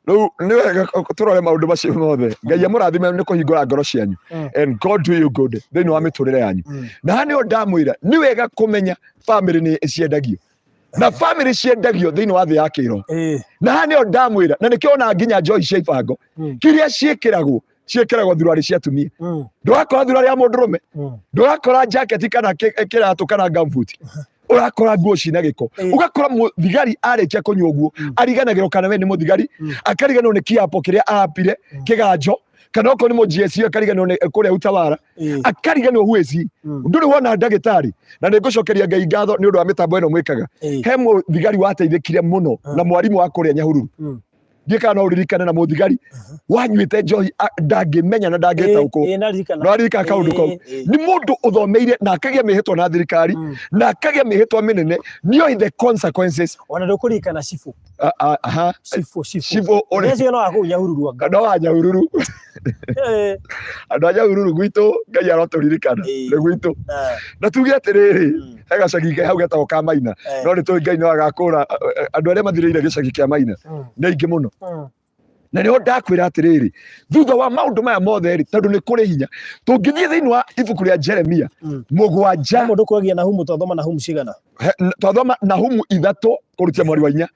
Rĩu nĩ wega tũrore maũndũ macio mothe. Ngai amũrathime nĩ kũhingũra ngoro cianyu, and God do you good thĩinĩ wa mĩtũrĩre yanyu. Na haha nĩho ndamwĩra nĩ wega kũmenya family nĩ ciendagio, na family ciendagio thĩinĩ wa thĩ ya kĩroho. Na haha nĩho ndamwĩra, na nĩkĩo ona nginya njohi cia ibango kiria ciĩkĩragwo, ciĩkĩragwo thuruarĩ cia atumia. Ndũrakora thuruarĩ ya mũndũrũme, ndũrakora jacket kana kĩratũ kana gumboot, ũrakora nguo cina gĩko. Ũgakora mũthigari arĩkia kũnyua ũguo, ariganagĩrwo kana we nĩ mũthigari, akariganĩrwo nĩ kĩapo kĩrĩa arapire kĩganjo, kana okorwo nĩ mũ-GSU akariganĩrwo nĩ kũrĩa Utawala, akariganĩrwo who is he. Ndũrĩ wona ndagĩtarĩ, na nĩ ngũcokeria Ngai ngatho nĩ ũndũ wa mĩtambo ĩno mwĩkaga. He mũthigari wateithĩkire mũno na mwarimũ wa kũrĩa Nyahururu. Ndiĩ kana no ũririkane, na mũthigari wanyuĩte njohi ndangĩmenya na ndangĩtaũkwo. Ĩĩ, naririkana. No aririkana kaũndũ kau? Ĩĩ. Nĩ mũndũ ũthomeire na akagĩa mĩhĩtwa na thirikari na akagĩa mĩhĩtwa mĩnene, nĩoĩ the consequences. Ona ndũkũririkana cibũ? Aha. Cibũ, cibũ. Cibũ ũrĩ Ũcio no akũu Nyahururu anga. No wa Nyahururu. Andũ a Nyahururu gwitũ, Ngai arotũririkana. Nĩ gwitũ. Na tuge atĩrĩrĩ, he gacagi ke hau getagwo ka Maina. No nĩ tũĩ Ngai no agakũra andũ arĩa mathirĩire gĩcagi kĩa Maina nĩ aingĩ mũno. Na nĩho ndakwĩra atĩrĩrĩ, thutha wa maũndũ maya mothe rĩ, tondũ nĩ kũrĩ hinya, tũngĩthiĩ thĩinĩ wa ibuku rĩa Jeremia 7. Mũndũ kwagia Nahumu, twathoma Nahumu cigana? Twathoma Nahumu 3 kũrutia mweri wa 4.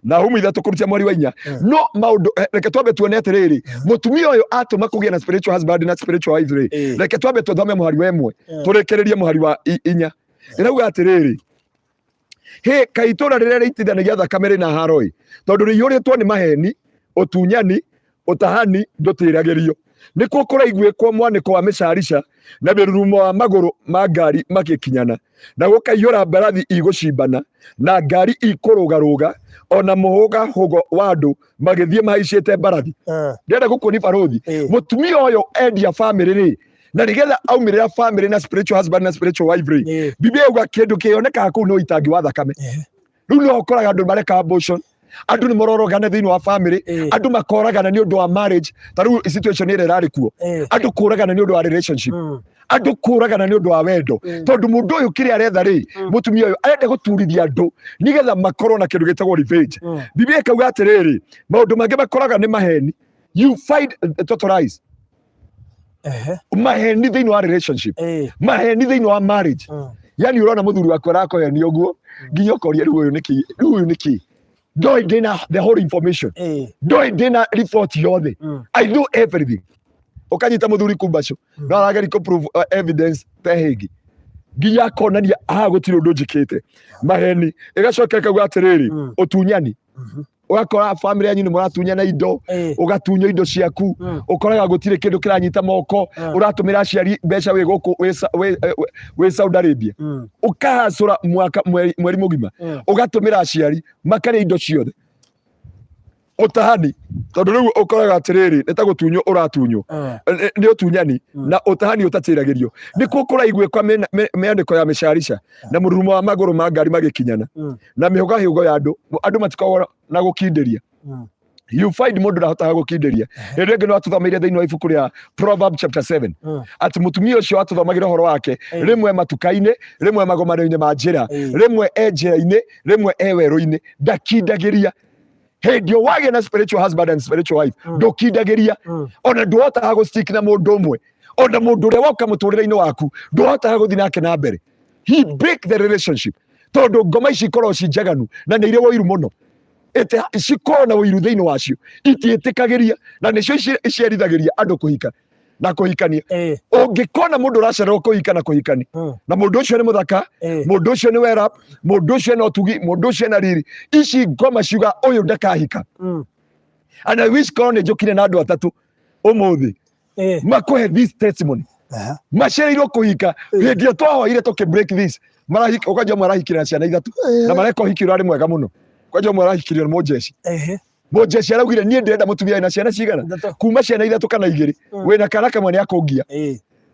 Nahumu 3 kũrutia mweri wa 4. No maũndũ reke twambe tuone atĩrĩrĩ, mũtumia ũyũ atũma kũgĩa na spiritual husband na spiritual wife rĩ, reke twambe tũthome mũhari wa 1 tũrĩkĩrĩrie mũhari wa 4. Ĩrauga atĩrĩrĩ, hĩ, kaĩ itũũra rĩrĩa rĩitithanagia thakame rĩna haro-ĩ, tondũ rĩiyũrĩtwo nĩ maheni, ũtunyani, ũtahani ndũtĩragĩrio. Nĩkuo kũraiguĩkwo mwanĩko wa mĩcarica na mĩrurumo wa magũrũ ma ngari magĩkinyana, na gũkaiyũra mbarathi igũcimbana na ngari ikũrũgarũga, ona mũhũgahũgo wa andũ magĩthiĩ mahaicĩte mbarathi. Ndĩrenda gũkuoni barũthi, mũtumia ũyũ endia famĩlĩ rĩ, na nĩgetha aumĩrĩra famĩlĩ na spiritual husband na spiritual wife rĩ, Biblia yuga kĩndũ kĩonekaga kũu nĩ ũitangi wa thakame. Rĩu nĩho ũkoraga andũ mareka abortion, andũ nĩ marorogana thĩinĩ wa family, andũ makoragana nĩ ũndũ wa marriage. Ta rĩu situation ĩrĩa ĩrarĩ kuo, andũ kũragana nĩ ũndũ wa relationship, andũ kũragana nĩ ũndũ wa wendo, tondũ mũndũ ũyũ kĩrĩa aretha rĩ, mũtumia ũyũ arenda gũturithia andũ nĩgetha makorwo na kĩndũ gĩtagwo revenge. Biblia ĩkauga atĩrĩrĩ, maũndũ mangĩ makoraga nĩ maheni. You find total lies, maheni thĩinĩ wa relationship, maheni thĩinĩ wa marriage. Yani ũrona mũthuri waku arakũhenia ũguo nginya ũkoria, rĩu ũyũ nĩkĩ? Rĩu ũyũ nĩkĩ? Ndoĩ ndĩna the whole information, ndoĩ ndĩna report yothe, I know everything. Ũkanyita mũthuri kumbacu, no arageri kũ prove evidence te hĩngĩ nginya akonania haha gũtirĩ ũndũ njĩkĩte. Maheni. Ĩgacoka ĩkauga atĩrĩrĩ, ũtunyani. Ũgakora family yanyu nĩ mũratunyana indo, ũgatunywo indo ciaku. Ũkoraga gũtirĩ kĩndũ kĩranyita moko. Ũratũmĩra aciari mbeca wĩ gũkũ wĩ Saudi Arabia, ũkahacũra mwaka, mweri mũgima, ũgatũmĩra aciari makarĩa indo ciothe. Ũtahani, tondũ rĩu ũkoraga atĩrĩrĩ, nĩ ta gũtunywo ũratunywo. Nĩ ũtunyani na ũtahani ũtatĩragĩrio. Nĩkuo kũraiguĩka mĩanĩko ya mĩcarica na mũrurumo wa magũrũ ma ngari magĩkinyana na mĩhũgahĩũgo ya andũ. Andũ matikoragwo na gũkindĩria. You find mũndũ ndahotaga gũkindĩria. Hĩndĩ ĩngĩ no atũthomeire thĩinĩ wa ibuku rĩa Proverb chapter 7 atĩ mũtumia ũcio atũthomagĩra ũhoro wake, rĩmwe matuka-inĩ, rĩmwe magomano-inĩ ma njĩra, rĩmwe e njĩra-inĩ, rĩmwe e werũ-inĩ, ndakindagĩria. Hĩndĩ ĩyo wagĩa na spiritual husband and spiritual wife, ndũkindagĩria. Ona ndũhotaga gũstick na mũndũ ũmwe, ona mũndũ ũrĩa woka mũtũrĩre-inĩ waku ndũhotaga gũthiĩ nake na mbere. He break the relationship, tondũ ngoma ici ikoragwo ci njaganu na nĩ irĩ ũiru mũno. Cikoragwo na ũiru thĩinĩ wacio, itiĩtĩkagĩria, na nĩcio iciarithagĩria andũ kũhika na kũhikania. Ũngĩkona mũndũ ũracererwo kũhika na kũhikania, na mũndũ ũcio nĩ mũthaka, mũndũ ũcio nĩ wera, mũndũ ũcio ena ũtugi, mũndũ ũcio ena riri, ici ngoma ciuga ũyũ ndakahika. And I wish korwo nĩ njũkire na andũ atatũ ũmũthĩ makũhe this testimony. Macereirwo kũhika hĩndĩ ĩyo twahoire tũkĩ break this, marahika. Ũkanja ũmwe arahikire na ciana ithatũ na mareka ũhiki ũrarĩ mwega mũno. Kwanja ũmwe arahikirio nĩ mũnjeci. Mũnjeci araugire, "Niĩ ndĩrenda mũtumia wĩna ciana cigana?" 3. Kuma ciana ithatũ kana igĩrĩ, wĩna kana kamwe nĩ akũngia.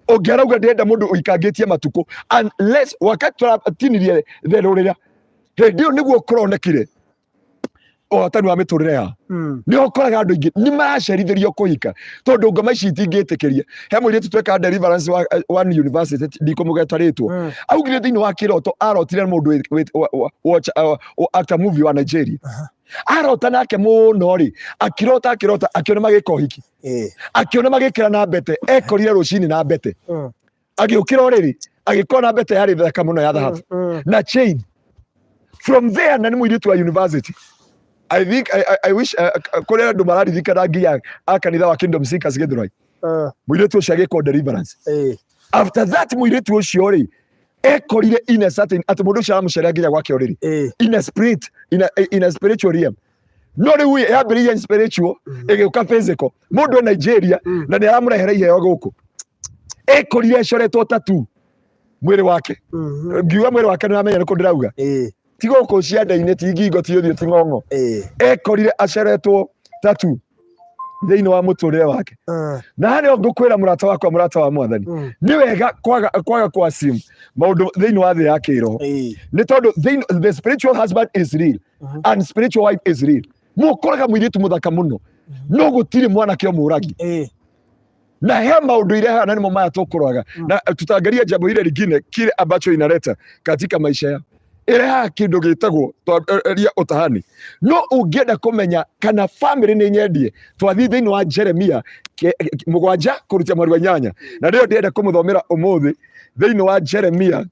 Ũngĩ arauga, "Ndĩrenda mũndũ ũikangĩtie matukũ." Unless wakati tũratinirie therũ rĩrĩa hĩndĩ ĩyo nĩguo kũronekire ũhotani wa mĩtũrĩre yao. Nĩ ũkoraga andũ aingĩ nĩ maracerithĩrio kũhika tondũ ngoma ici itingĩtĩkĩria. He mũirĩtu tweka deliverance wa one university, ndikũmũgeta rĩtwa, augire thĩinĩ wa kĩroto arotire mũndũ actor movie wa Nigeria. Arota nake mũno rĩ, akĩrota, akĩrota, akĩona magĩka ũhiki, akĩona magĩkĩra na mbete. Ekorire rũcinĩ na mbete. Agĩũkĩra ũrĩrĩ, agĩkora mbete yarĩ thaka mũno ya thahabu na chain. From there, na nĩ mũirĩtu wa university, I think I wish kũrĩ andũ mararirikana nginya a kanitha wa Kingdom Seekers Githurai. Mũirĩtu ũcio agĩkwo deliverance. After that, mũirĩtu ũcio rĩ, ekorire in a certain atĩ mũndũ ũcio aramũcerea nginya gwake ũrĩrĩ, in a spirit, in a spiritual realm. No rĩu yambĩrĩirie in spiritual, ĩgĩũka physical. Mũndũ e Nigeria na nĩ aramũrehera iheo gũkũ. Ekorire acoretwo tattoo mwĩrĩ wake. Ngiuga mwĩrĩ wake, nĩ wamenya nĩ kũ ndĩrauga. Ti gũkũ cianda-inĩ, ti ngingo, ti ũthiũ, ti ng'ong'o. Ekorire aceretwo tattoo thĩinĩ wa mũtũrĩre wake. Na harĩa ngũkwĩra, mũrata wakwa, mũrata wa Mwathani, nĩ wega kwaga kwa simu maũndũ thĩinĩ wa thĩ ya kĩroho, nĩ tondũ the spiritual husband is real and spiritual wife is real. Mũkoraga mũirĩtu mũthaka mũno, no gũtirĩ mwanake ũmũragia. Na he maũndũ irehaga, na nĩmo maya tũkũroraga na tutaangalia jambo ile lingine, kile ambacho inaleta katika maisha yao. Ĩrehaga kĩndũ gĩtagwo ria ũtahani. No ũngĩenda kũmenya kana family nĩ nyendie, twathiĩ thĩinĩ wa Jeremia 7 kũruta mweri wa 8, na rĩo ndĩrenda kũmũthomera ũmũthĩ thĩinĩ wa Jeremia,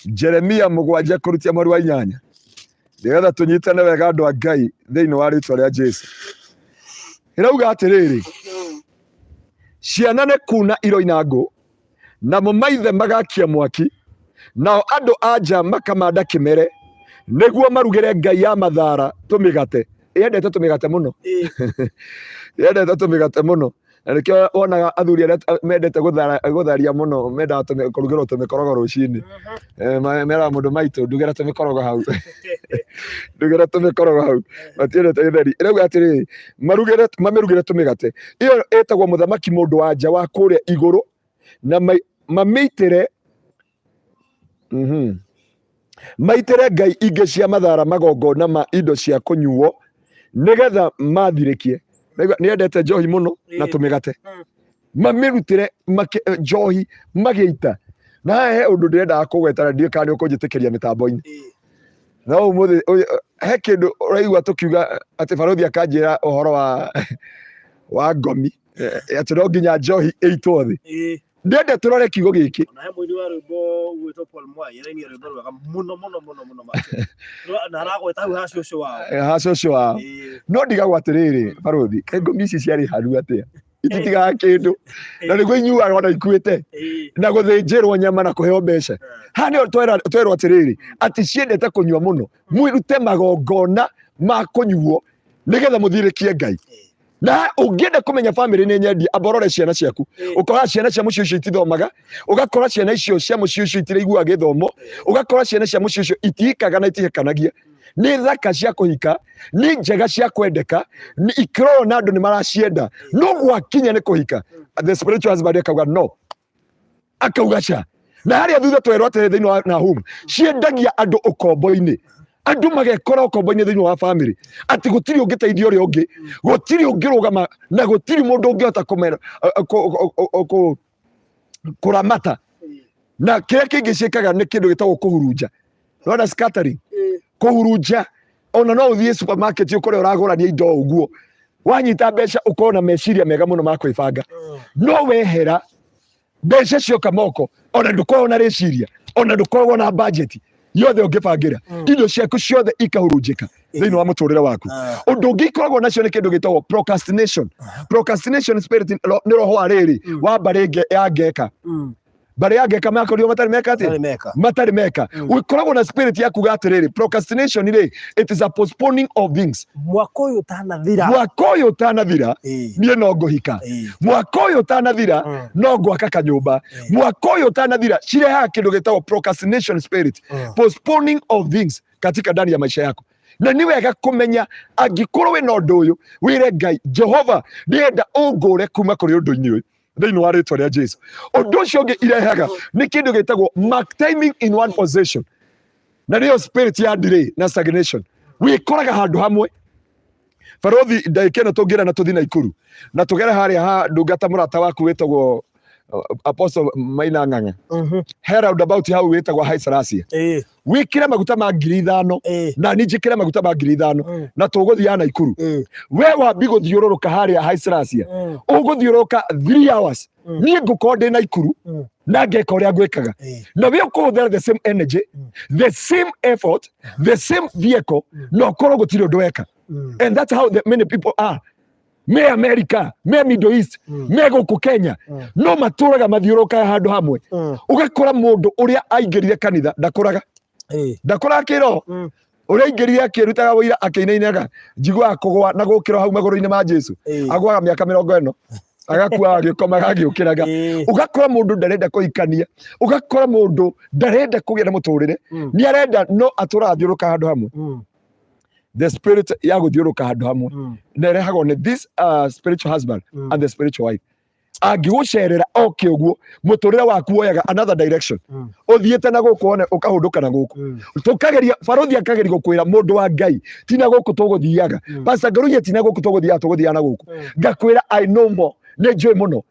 Jeremia 7 kũrutia mweri wa 8, nĩgetha tũnyitane wega, andũ a Ngai, thĩinĩ wa rĩtwa rĩa Jesu. Ĩrauga atĩrĩrĩ, "Ciana nĩ kuna iroina ngũ, namo maithe magakia mwaki, nao andũ a nja makamanda kĩmere nĩguo marugĩre ngai ya mathara tũmĩgate." Yendete tũmĩgate mũno. Yendete tũmĩgate mũno, na nĩkĩo wonaga athuri arĩa mendete gũtharia mũno mendaga kũrugĩrwo tũmĩkorogo rũcinĩ. Meraga mũndũ, "Maitũ, ndugĩra tũmĩkorogo hau, ndugĩra tũmĩkorogo hau." Matiendete gĩtheri. Ĩrauga atĩrĩrĩ, marugĩre, mamĩrugĩre tũmĩgate. Ĩyo ĩtagwo mũthamaki mũndũ wa nja wa kũrĩa igũrũ, na mamĩitĩre, maitĩre ngai ingĩ cia mathara magongona ma indo cia kũnyuo nĩgetha mathirĩkie. Nĩ endete njohi mũno na tũmĩgate. Mamĩrutĩre njohi magĩita. Na haha he ũndũ ndĩrendaga kũgweta, na ndiũĩ kana nĩ ũkũnjĩtĩkĩria mĩtambo-inĩ. No ũmũthĩ he kĩndũ ũraigua tũkiuga atĩ barũthi akanjĩra ũhoro wa ngomi, atĩ no nginya njohi ĩitwo thĩ. Ndĩrenda tũrore kiugo gĩkĩ. Ona he mũini wa rwĩmbo ũgwĩtwo Paul Mwai arainia rwĩmbo rwega mũno mũno mũno mũno makĩria. Na aragweta hau ha cũcũ wao. Ha cũcũ wao. No ndigagwo atĩrĩrĩ, barũthi, kaĩ ngomi ici ciarĩ haru atĩa, ititigaga kĩndũ, na nĩguo inyuaga ona ikuĩte na gũthĩnjĩrwo nyama na kũheo mbeca. Haha nĩho twerwo atĩrĩrĩ, atĩ ciendete kũnyua mũno, mwĩrute magongona ma kũnyuo nĩgetha mũthirĩkie ngai. Na ũngĩenda kũmenya famĩlĩ nĩ nyendie, amba ũrore ciana ciaku. Ũkora ciana cia mũciĩ ũcio itithomaga, ũgakora ciana icio cia mũciĩ ũcio itiraiguaga gĩthomo, ũgakora ciana cia mũciĩ ũcio itihikaga na itihikanagia. Nĩ thaka cia kũhika, nĩ njega cia kwendeka, nĩ ikĩrorwo na andũ nĩ maracienda, no gwakinya nĩ kũhika, the spiritual husband akauga no, akauga ca. Na harĩa thutha twerwo atĩrĩ thĩinĩ wa Nahum, ciendagia andũ ũkombo-inĩ, andũ magekora ũkombo-inĩ thĩinĩ wa family, atĩ gũtirĩ ũngĩteithia ũrĩa ũngĩ, gũtirĩ ũngĩrũgama, na gũtirĩ mũndũ ũngĩhota kũmera kũramata. Na kĩrĩa kĩngĩ ciĩkaga nĩ kĩndũ gĩtagwo kũhurunja, rona scattering, kũhurunja. Ona no ũthiĩ supermarket ũkore ũragũrania indo ũguo, wanyita mbeca ũkorwo na meciria mega mũno ma kwĩbanga, no wehera mbeca cioka moko, ona ndũkoragwo na rĩciria, ona ndũkoragwo na budget yothe ũngĩbangĩra. Indo ciaku ciothe ikahurunjĩka thĩinĩ wa mũtũrĩre waku. Ũndũ ũngĩ ikoragwo nacio nĩ kĩndũ gĩtagwo procrastination. Procrastination spirit nĩ roho wa rĩrĩ wa mbarĩ ya ngeka. Mbarĩ ya ngeka makorirwo matarĩ meka atĩa? Matarĩ meka. Matarĩ meka. Ũkoragwo na spirit ya kuga atĩrĩrĩ, procrastination rĩ, it is a postponing of things. Mwaka ũyũ ũtanathira. Mwaka ũyũ ũtanathira, niĩ no ngũhika. Mwaka ũyũ ũtanathira, no ngwaka kanyũmba. Mwaka ũyũ ũtanathira. Cirehaga kĩndũ gĩtagwo procrastination spirit, postponing of things katika ndani ya maisha yako. Na nĩ wega kũmenya angĩkorwo wĩna ũndũ ũyũ, wĩre Ngai, Jehova, ndĩrenda ũngũre kuma kũrĩ ũndũ-inĩ ũyũ thĩinĩ wa rĩtwa rĩa Jesu. Ũndũ ũcio ũngĩ irehaga nĩ kĩndũ gĩtagwo mark timing in one position, na nĩyo spirit ya delay na stagnation. Wĩkoraga handũ hamwe. Barothi, ndagĩka ĩno tũngĩra na tũthiĩ Naikuru na tũgere harĩa ha ndungata mũrata waku wĩtagwo Apostle Maina Ng'ang'a, he roundabout hau wĩtagwo High Selassie, wĩkĩre maguta ma 5,000, na niĩ njĩkĩre maguta ma 5,000, na tũgũthiaga Naikuru. We wambi gũthiũrũrũka harĩa High Selassie, ũgũthiũrũrũka 3 hours, niĩ ngũkorwo ndĩ Naikuru na ngeka ũrĩa ngwĩkaga, na we ũkũhũthĩra the same energy, the same effort, the same vehicle, na ũkorwo gũtirĩ ũndũ weka. And that's how the many people are, me America, me Middle East, me gũkũ Kenya, no matũraga mathiũrũrũkaga handũ hamwe. Ũgakora mũndũ ũrĩa aingĩrire kanitha ndakũraga, ndakũraga kĩroho. Ũrĩa aingĩrire akĩrutaga wũira akĩinainaga, njiguaga kũgwa na gũkĩra hau magũrũ-inĩ ma Jesu, agwaga mĩaka 40, agakua agĩkomaga agĩũkĩraga. Ũgakora mũndũ ndarenda kũhikania, ũgakora mũndũ ndarenda kũgĩa na mũtũrĩre, nĩ arenda no atũraga athiũrũrũka handũ hamwe. The spirit ya gũthiũrũrũka handũ hamwe na ĩrehagwo nĩ this spiritual husband and the spiritual wife. Angĩgũcerera oke ũguo, mũtũrĩre waku woyaga another direction. Ũthiĩte na gũkũ, one ũkahũndũka na gũkũ. Tũkageria, barothi akageria gũkwĩra, mũndũ wa Ngai, tina gũkũ tũgũthiaga. Pastor Ngaruiya, tina gũkũ tũgũthiaga, tũgũthiaga na gũkũ. Ngakwĩra I know more, nĩ njũĩ mũno,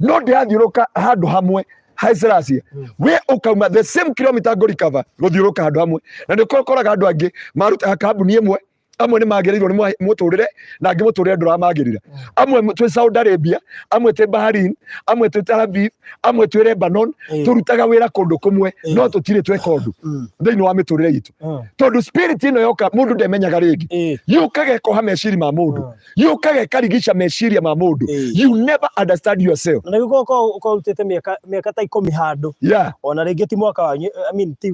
no ndĩrathiũrũka handũ hamwe High Selassie. We ũkauma the same kilometer ngũrikava gũthiũrũka handũ hamwe. Na nĩ ũkoraga andũ angĩ marutaga kambuni ĩmwe, amwe nĩ magĩrĩirwo nĩ mũtũrĩre na angĩ mũtũrĩre ndũramagĩrĩra. Amwe twĩ Saudi Arabia, amwe twĩ Bahrain, amwe twĩ Tel Aviv, amwe twĩ Lebanon, tũrutaga wĩra kũndũ kũmwe, no tũtirĩ tweka ũndũ thĩinĩ wa mĩtũrĩre itũ, tondũ spirit ĩno yoka mũndũ ndemenyaga rĩngĩ. Yũkaga ĩkoha meciria ma mũndũ, yũkaga ĩkarigica meciria ma mũndũ. You never understand yourself. Na nĩguo ũkorwo ũrutĩte mĩaka ta 10 handũ, ona rĩngĩ ti mwaka wanyu, I mean, ti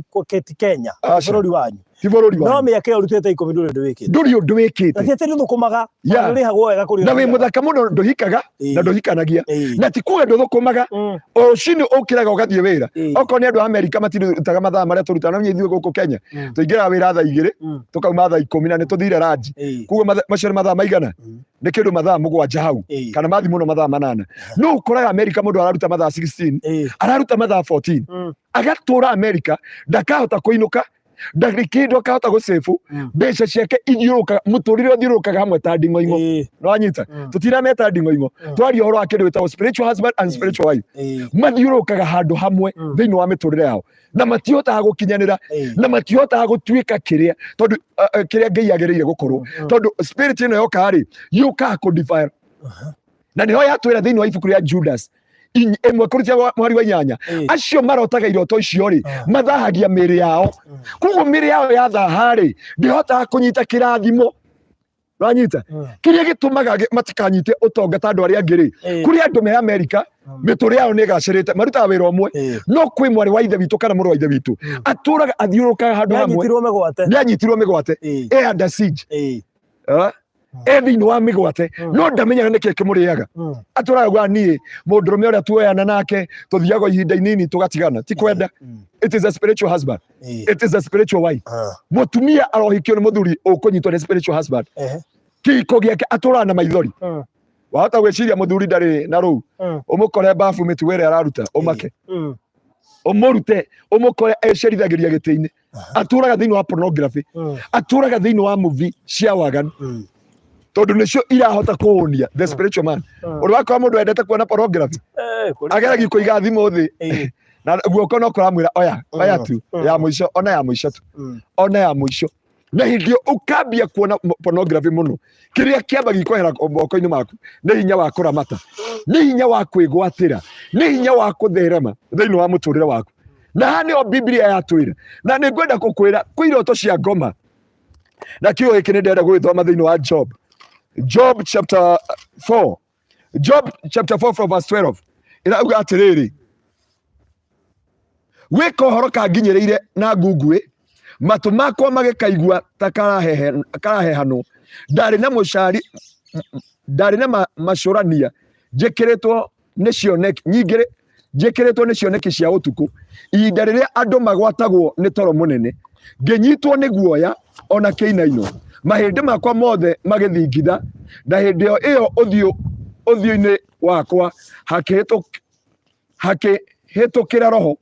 Kenya, ti Aca. bũrũri wanyu, Ti bũrũri no wanyu. Mĩaka ĩyo ũrutĩte 10 ndũrĩ ũndũ wĩkĩte. Ndũrĩ ũndũ wĩkĩte. Na ti atĩ ndũthũkũmaga, Yeah. ona ndũrĩhagwo wega kũrĩa Na wĩ ũthiaga. Mũthaka mũno, ndũhikaga na ndũhikanagia. Na ti kuga ndũthũkũmaga. O rũcinĩ ũkĩraga ũgathiĩ wĩra. Okorwo nĩ andũ a Amerika matirutaga mathaa marĩa tũrutaga, na ithuĩ gũkũ Kenya tũingĩraga wĩra thaa 2, tũkauma thaa 10, na nĩ tũthire ranji. Koguo macio nĩ mathaa maigana? Nĩ kĩndũ mathaa 7 hau, kana mathi mũno mathaa 8. No ũkoraga Amerika mũndũ araruta mathaa 16, araruta mathaa 14, agatũra Amerika, ndakahota kũinũka, ndarĩ kĩndũ akahota gũcĩbu. Mbeca ciake ithiũrũrũkaga, mũtũrĩre ũthiũrũrũkaga hamwe ta nding'oing'o. Nĩwanyita? Tũtirameta nding'oing'o, twaria ũhoro wa kĩndũ gĩtagwo spiritual husband and spiritual wife. Mathiũrũrũkaga handũ hamwe thĩinĩ wa mĩtũrĩre yao na matihotaga gũkinyanĩra, na matihotaga gũtuĩka kĩrĩa, tondũ kĩrĩa Ngai agĩrĩire gũkorwo, tondũ spirit ĩno yoka rĩ, yũkaga kũ defile. Na nĩho yatwĩra thĩinĩ wa ibuku rĩa Judas 1 kũrutia mũhari wa 8, acio marotaga iroto icio rĩ, mathahagia mĩĩrĩ yao. Koguo mĩĩrĩ yao yathaha rĩ, ndĩhotaga kũnyita kĩrathimo. Ũranyita? Kĩrĩa gĩtũmaga matikanyite ũtonga ta andũ arĩa angĩ rĩ, kũrĩ andũ me Amerika, mĩtũrĩre yao nĩ ĩgacĩrĩte, marutaga wĩra ũmwe, no kwĩ mwarĩ wa ithe witũ kana mũrũ wa ithe witũ atũraga athiũrũrũkaga handũ hamwe. Nĩanyitirwo mĩgwate. Nĩ anyitirwo mĩgwate, e under siege. Eh? E thĩinĩ wa mĩgwate, no ndamenyaga nĩkĩ kĩmũrĩaga. Atũraga gwa niĩ mũndũrũme ũrĩa tuoyana nake tũthiaga ihinda inini tũgatigana, ti kwenda. It is a spiritual husband. It is a spiritual wife. Mũtumia arohikio nĩ mũthuri ũkũnyitwo nĩ spiritual husband, kĩhiko gĩake atũraga na maithori. Wahota gwĩciria mũthuri ndarĩ na rũu, ũmũkore babu mĩtugo ĩrĩa araruta ũmake, ũmũrute ũmũkore ecerithagĩria gĩtĩ-inĩ, atũraga thĩinĩ wa pornography, atũraga thĩinĩ wa movie cia waganu, tondũ nĩcio irahota kũhũnia the spiritual man. Ũrĩ wakora mũndũ wendete kuona pornography ageragia kũiga thimũ thĩ na guoko no kũramwĩra oya, oya tu, ya mũico, ona ya mũico tu, ona ya mũico. Na hĩndĩ ĩyo ũkambia kuona pornography mũno, kĩrĩa kĩambagia kwehera moko-inĩ maku nĩ hinya wa kũramata, nĩ hinya wa kwĩgwatĩra, nĩ hinya wa kũtherema thĩinĩ wa mũtũrĩre waku. Na haha nĩho Biblia yatwĩra, na nĩ ngwenda gũkwĩra kwĩ iroto cia ngoma, na kiugo gĩkĩ nĩ ndĩrenda gũgĩthoma thĩinĩ wa Job chapter 4, Job chapter 4 from verse 12, ĩrauga atĩrĩrĩ: "Gwĩ kohoro kanginyĩrĩire na ngunguĩ, matũ makwa magĩkaigua ta karahehanwo. Ndarĩ na mũcari, ndarĩ na macũrania, njĩkĩrĩtwo nĩ cioneki nyingĩ, njĩkĩrĩtwo nĩ cioneki cia ũtukũ, ihinda rĩrĩa andũ magwatagwo nĩ toro mũnene. Ngĩnyitwo nĩ guoya ona kĩinaino, mahĩndĩ makwa mothe magĩthingitha, na hĩndĩ o ĩyo ũthiũ-inĩ wakwa hakĩhĩtũkĩra roho,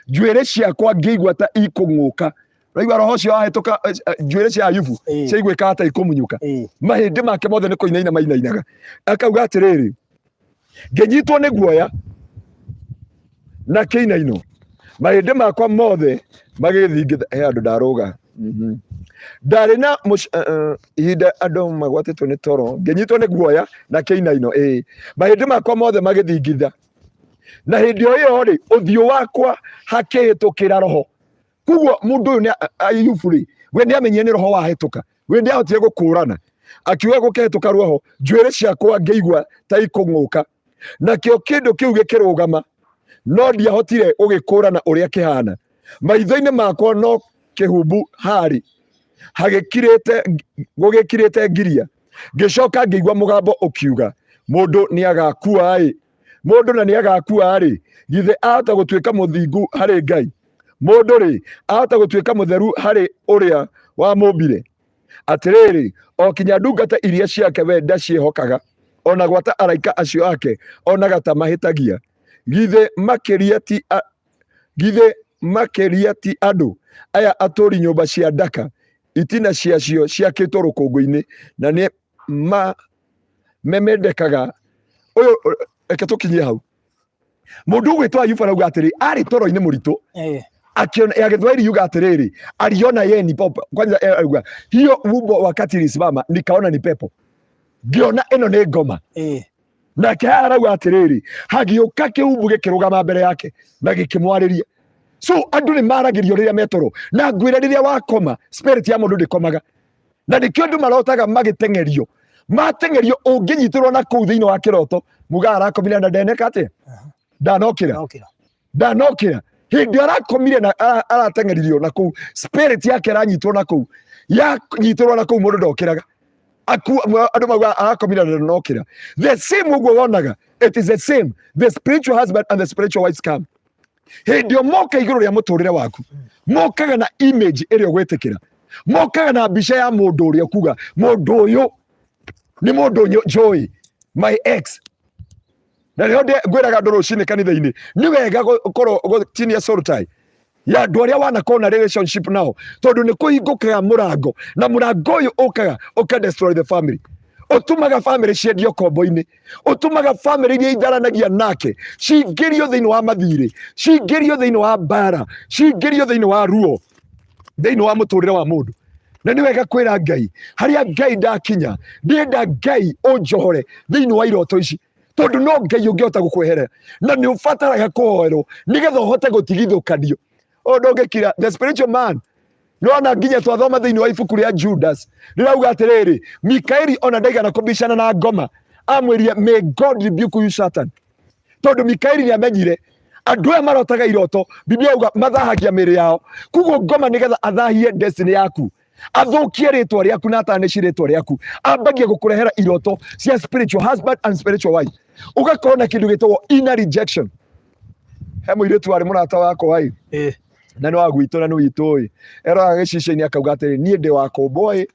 njuĩrĩ ciakwa ngĩigua ta ikũng'ũka." Raigua roho ũcio wahĩtũka, njuĩrĩ cia Ayubu ciaiguĩkaga ta ikũmunyũka. Mahĩndĩ make mothe nĩ kũinaina mainainaga. Akauga atĩrĩrĩ: "Ngĩnyitwo nĩ guoya na kĩinaino, mahĩndĩ makwa mothe magĩthingitha." He andũ ndarũga. Ndarĩ na ihinda andũ magwatĩtwo nĩ toro. Ngĩnyitwo nĩ guoya na kĩinaino, ĩĩ, mahĩndĩ makwa mothe magĩthingitha, na hĩndĩ o ĩyo rĩ, ũthiũ wakwa hakĩhĩtũkĩra roho. Koguo mũndũ ũyũ nĩ Ayubu rĩ, we nĩ amenyire nĩ roho wahĩtũka, we ndĩahotire gũkũrana. Akiuga gũkĩhĩtũka roho, njuĩrĩ ciakwa ngĩigua ta ikũng'ũka, nakĩo kĩndũ kĩu gĩkĩrũgama, no ndiahotire gũgĩkũrana ũrĩa kĩhana. Maitho-inĩ makwa no kĩhumbu harĩ hagĩkirĩte, gũgĩkirĩte ngiria. Ngĩcoka ngĩigua mũgambo ũkiuga, 'Mũndũ nĩagakua-ĩ, mũndũ na nĩagakua-rĩ, githĩ ahota gũtuĩka mũthingu harĩ Ngai? Mũndũ-rĩ, ahota gũtuĩka mũtheru harĩ ũrĩa wamũmbire? Atĩrĩrĩ, o kinya ndungata iria ciake we ndaciĩhokaga, ona gwata araika acio ake onaga ta mahĩtagia. Githĩ makĩria ti andũ aya atũũri nyũmba cia ndaka, itina ciacio ciakĩtwo rũkũngũ-inĩ, na nĩ memendekaga?" Ũyũ reke tũkinyie hau. Mũndũ ũgwĩtwo Ayubu arauga atĩrĩ, arĩ toro-inĩ mũritũ, akiona, ya Gĩthwaĩri yuga atĩrĩrĩ, aliona yeye ni pepo. Kwanza auga hiyo wimbo, "Wakati ilisimama nikaona ni pepo," ngĩona ĩno nĩ ngoma. Nake haha arauga atĩrĩrĩ, hagĩũka kĩhumbu gĩkĩrũgama mbere yake na gĩkĩmwarĩria. So andũ nĩ maragĩrio rĩrĩa metoro, na ngwĩra rĩrĩa wakoma, spirit ya mũndũ ndĩkomaga, na nĩkĩo andũ marotaga magĩteng'erio, mateng'erio. Ũngĩnyitĩrwo na kũu thĩinĩ wa kĩroto, mugaga arakomire na ndeneka atĩa, ndanokĩra. Nokĩra. Ndanokĩra. Hĩndĩ ĩyo arakomire na arateng'eririo na kũu, spirit yake ĩranyitwo na kũu, yanyitĩrwo na kũu, mũndũ ndokĩraga. Andũ mauga arakomire na ndanokĩra. The same ũguo wonaga, it is the same, the spiritual husband and the spiritual wives come. Hĩndĩ ĩyo moka igũrũ rĩa mũtũrĩre waku, mokaga na image ĩrĩa ũgwĩtĩkĩra, mokaga na mbica ya mũndũ ũrĩa ũkuga mũndũ ũyũ nĩ mũndũ njũĩ, my ex. Na nĩho ngwĩraga andũ rũcinĩ kanitha-inĩ, nĩ wega gũkorwo gũtinia soul tie ya andũ arĩa wanakorwo na relationship nao, tondũ nĩ kũhingũkaga mũrango, na mũrango ũyũ ũkaga ũka destroy the family, ũtũmaga family ciendio kombo-inĩ, ũtũmaga family iria itharanagia nake cingĩrio thĩinĩ wa mathirĩ, cingĩrio thĩinĩ wa mbara, cingĩrio thĩinĩ wa ruo thĩinĩ wa mũtũrĩre wa mũndũ. Na nĩ wega kwĩra Ngai harĩa Ngai ndakinya, ndĩrenda Ngai ũnjohore thĩinĩ wa iroto ici, tondũ no Ngai ũngĩhota gũkweherera, na nĩ ũbataraga kũhoerwo nĩgetha ũhote gũtigithũkanio. Ũyũ ndũngĩkira the spiritual man. Nĩwona nginya twathoma thĩinĩ wa ibuku rĩa Judas rĩrauga atĩrĩrĩ, Mikaeli ona ndaigana kũbicana na ngoma, amwĩrire, "May God rebuke you, Satan," tondũ Mikaeli nĩ amenyire andũ aya marotaga iroto. Biblia yauga mathahagia mĩĩrĩ yao. Koguo ngoma nĩgetha athahie destiny yaku. Athũkie rĩtwa rĩaku na atanĩci rĩtwa rĩaku. Ambagia gũkũrehera iroto cia spiritual husband and spiritual wife. Ũgakorwo na kĩndũ gĩtagwo inner rejection. He mũirĩtu warĩ mũrata wakwa ĩ, na nĩ wa gwitũ na nĩ witũ ĩ, eroraga gĩcicio-inĩ akauga atĩrĩ, niĩ ndĩ wa kũmbwo ĩ,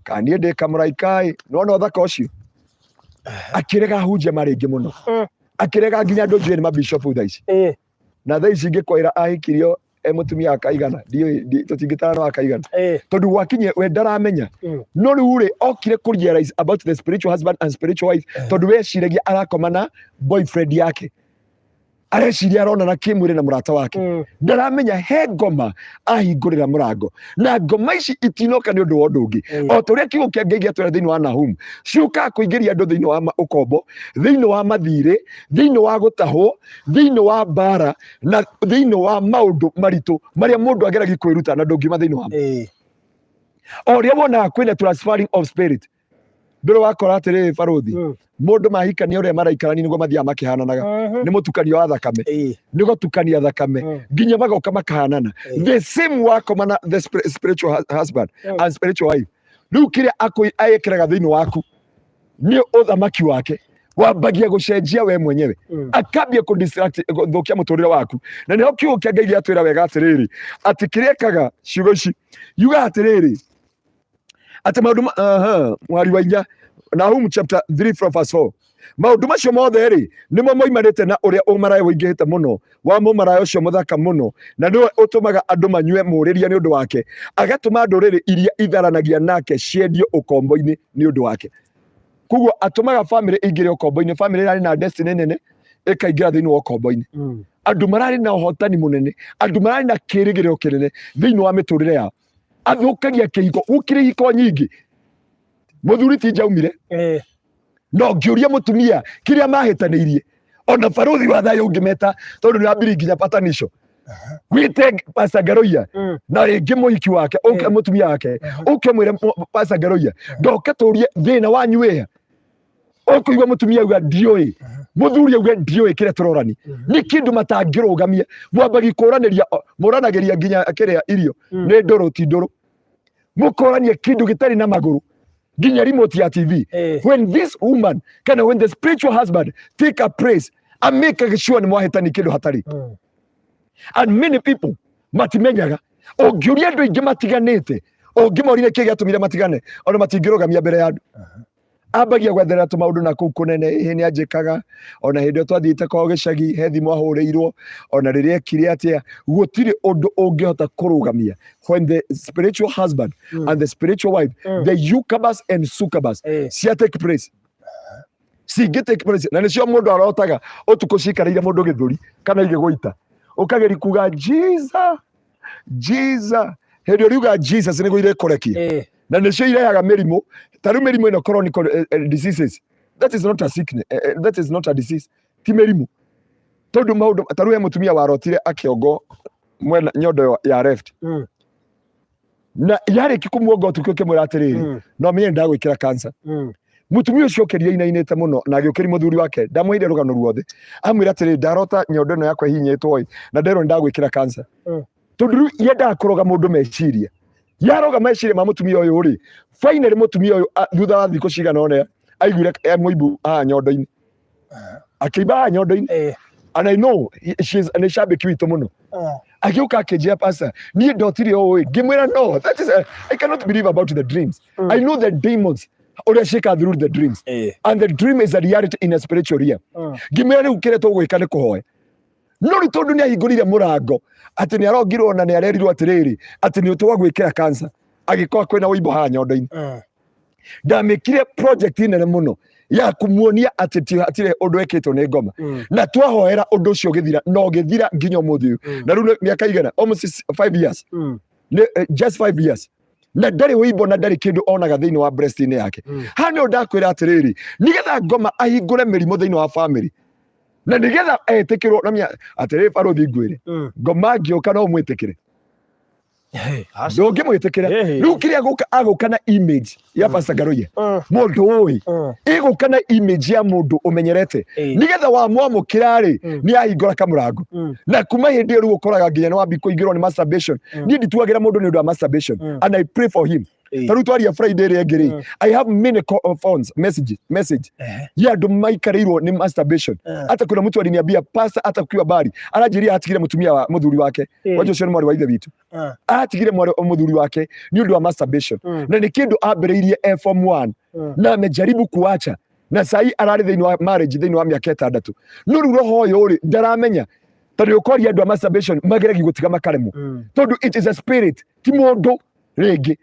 kana niĩ ndĩ kamũraika ĩ. Nĩwona ũthaka ũcio? Akĩrega hunjia marĩ aingĩ mũno. Akĩrega nginya andũ njũĩ nĩ mabishopu thaa ici. Na thaa ici ingĩkwĩra ahikirio e mũtumia akaigana, ndiũĩ, tũtingĩtara no akaigana. Tondũ gwakinyire we ndaramenya. No rĩu rĩ, okire kũ realize about the spiritual husband and spiritual wife, tondũ we eciragia arakoma na boyfriend yake. Areciria aronana kĩmwĩrĩ na mũrata wake. Ndaramenya he ngoma ahingũrĩra mũrango, na ngoma ici itinoka nĩ ũndũ wa ũndũ ũngĩ. O ta ũrĩa kiugo kĩa Ngai gĩatwĩra thĩinĩ wa Nahum, ciũkaga kũingĩria andũ thĩinĩ wa ũkombo, thĩinĩ wa mathirĩ, thĩinĩ wa gũtahwo, thĩinĩ wa mbara, na thĩinĩ wa maũndũ maritũ marĩa mũndũ ageragia kwĩruta na ndũngiuma thĩinĩ wamo. O ũrĩa wonaga kwĩna transferring of spirit, ndũrĩ wakora atĩrĩrĩ barũthi, mũndũ mahikania ũrĩa maraikarania nĩguo mathiaga makĩhananaga. Nĩ mũtukanio wa thakame, nĩ gũtukania thakame nginya magoka makahanana. The same wakoma na the spiritual husband and spiritual wife, rĩu kĩrĩa ekĩraga thĩinĩ waku nĩ ũthamaki wake, wambagia gũcenjia we mwenyewe. Akambia kũ distract, gũthũkia mũtũrĩre waku. Na nĩho kiugo kĩa Ngai gĩatwĩra wega atĩrĩrĩ, atĩ kĩrĩa ekaga, ciugo ici yugaga atĩrĩrĩ, atĩ maũndũ aha, mwari wa inya, Nahum chapter 3 from verse 4, maũndũ macio mothe rĩ, nĩmo moimanĩte na ũrĩa ũmaraya ũingĩhĩte mũno wa mũmaraya ũcio mũthaka mũno, na nĩwe ũtũmaga andũ manyue mũrĩria nĩ ũndũ wake, agatũma ndũrĩrĩ iria itharanagia nake ciendio ũkombo-inĩ nĩ ũndũ wake. Koguo atũmaga famĩlĩ ĩingĩre ũkombo-inĩ, famĩlĩ ĩrarĩ na destiny nene ĩkaingĩra thĩinĩ wa ũkombo-inĩ. Andũ mararĩ na ũhotani mũnene, andũ mararĩ na kĩĩrĩgĩrĩro kĩnene thĩinĩ wa mĩtũrĩre yao, athũkagia kĩhiko. Gũkĩrĩ ihiko nyingĩ mũthuri ti njaumire, no ngĩũria mũtumia kĩrĩa mahĩtanĩirie, ona barũthi wa thayũ ũngĩmeta, tondũ nĩ ambiri nginya patanisho wĩte Pastor Ngaroia na rĩngĩ mũhiki wake ũke, mũtumia wake ũke, mwĩre Pastor Ngaroia ndoke tũrie thĩna wanyu wĩha. Ũkũigua mũtumia auga ndiũĩ, mũthuri auge ndiũĩ, kĩrĩa tũrorani nĩ kĩndũ matangĩrũgamia. Mwambagi kũranĩria, mũranagĩria nginya kĩrĩa irio nĩ ndũrũ ti ndũrũ, mũkorania kĩndũ gĩtarĩ na magũrũ, nginya remote ya TV. When this woman kana when the spiritual husband take a place and make sure nĩ mwahĩtani kĩndũ hatarĩ. And many people matimenyaga. Ũngĩũria andũ aingĩ matiganĩte, ũngĩmorire kĩ gĩatũmire matigane, ona matingĩrũgamia mbere ya andũ. Ambagia gwetherera tũmaũndũ na kũu kũnene, ĩhĩ nĩ anjĩkaga, ona hĩndĩ ĩyo twathiĩte kwao gĩcagi he thimũ ahũrĩirwo, ona rĩrĩa ekire atĩa, gũtirĩ ũndũ ũngĩhota kũrũgamia when the spiritual husband and the spiritual wife, the incubus and succubus cia take place, cingĩ take place, na nĩcio mũndũ arotaga ũtukũ cikarĩire mũndũ gĩthũri kana igĩgũita, ũkageria kuga Jesus, Jesus, hĩndĩ ĩrĩa ũriuga Jesus nĩguo irĩkũrekia. Na nĩcio irehaga mĩrimũ, ta rĩu mĩrimũ ĩno chronic diseases, that is not a sickness, that is not a disease, ti mĩrimũ, tondũ maũndũ ta rĩu he mũtumia warotire akĩongo mwena nyondo ya left, na yarĩki kũmuonga ũtukũ ĩkĩmwĩra atĩrĩrĩ, no menye ndagwĩkĩra cancer. Mũtumia ũcio okĩrire inainĩte mũno na agĩũkĩria mũthuri wake, ndamwĩire rũgano ruothe, amwĩra atĩrĩrĩ, ndarota nyondo ĩno yakwa ĩhinyĩtwo ĩ, na nderwo nĩndagwĩkĩra cancer. Tondũ rĩu yendaga kũroga mũndũ meciria, yaroga meciria ma mũtumia ũyũ rĩ, finally mũtumia ũyũ thutha wa thikũ cigana ũna aiguire e mũimbu haha nyondo-inĩ, akĩimba haha nyondo-inĩ. And I know she's nĩ shabiki witũ mũno. Agĩũka akĩnjĩra, "Pastor, niĩ ndotire ũũ." Ngĩmwĩra, "No, that is I cannot believe about the dreams. I know the demons ũrĩa ciĩka through the dreams, and the dream is a reality in a spiritual realm." Ngĩmwĩra, "Rĩu kĩrĩa tũgwĩka nĩ kũhoya." No rĩu tondũ nĩ ahingũrire mũrango atĩ nĩ arongirwo na nĩ arerirwo atĩrĩrĩ, atĩ nĩ ũtwagwĩkĩra cancer, agĩkorwo kwĩna ũimbo haha nyondo-inĩ. Ndamĩkire project nene mũno ya kumuonia atĩ hatirĩ ũndũ ĩkĩtwo nĩ ngoma, na twahoera ũndũ ũcio ũgĩthira, na ũgĩthira nginya ũmũthĩ ũyũ. Na rĩu nĩ mĩaka igana, almost 5 years, nĩ just 5 years, na ndarĩ ũimbo na ndarĩ kĩndũ onaga thĩinĩ wa breast-inĩ yake. Haha nĩho ndakwĩra atĩrĩrĩ, nĩgetha ngoma ahingũre mĩrimũ thĩinĩ wa family na nĩgetha etĩkĩrwo na mĩa atĩrĩrĩ, barũthi, ngwĩre, ngoma angĩũka no ũmwĩtĩkĩre. Aca. Ndũngĩmwĩtĩkĩra. Rĩu kĩrĩa gũka agũka na image ya Pastor Ngaruiya, mũndũ ũĩ, ĩgũka na image ya mũndũ ũmenyerete, nĩgetha wamwamũkĩra rĩ, nĩ ahingũra kamũrango. Na kuma hĩndĩ ĩyo rĩu ũkoraga nginya nĩ wambi kũingĩrwo nĩ masturbation. Niĩ ndituagĩra mũndũ nĩ ũndũ wa masturbation, and I pray for him. Ta rĩu twaria Friday ĩrĩa ĩngĩ rĩ, I have many phones message ya andũ maikarĩirwo nĩ masturbation. Hata kuna mtu aliniambia, "Pastor, hata ukiwa mbali," aranjĩria atigire mũtumia wa mũthuri wake. Wanja ũcio nĩ mwarĩ wa ithe witũ. Atigire mwarĩ mũthuri wake nĩ ũndũ wa masturbation, na nĩ kĩndũ ambĩrĩirie e form 1, na amejaribu kuacha, na sai ararĩ thĩinĩ wa marriage thĩinĩ wa mĩaka 6. No rĩu roho ũyũ rĩ, ndaramenya tondũ ũkoria andũ a masturbation mageragia gũtiga makaremwo, tondũ it is a spirit, ti mũndũ rĩngĩ,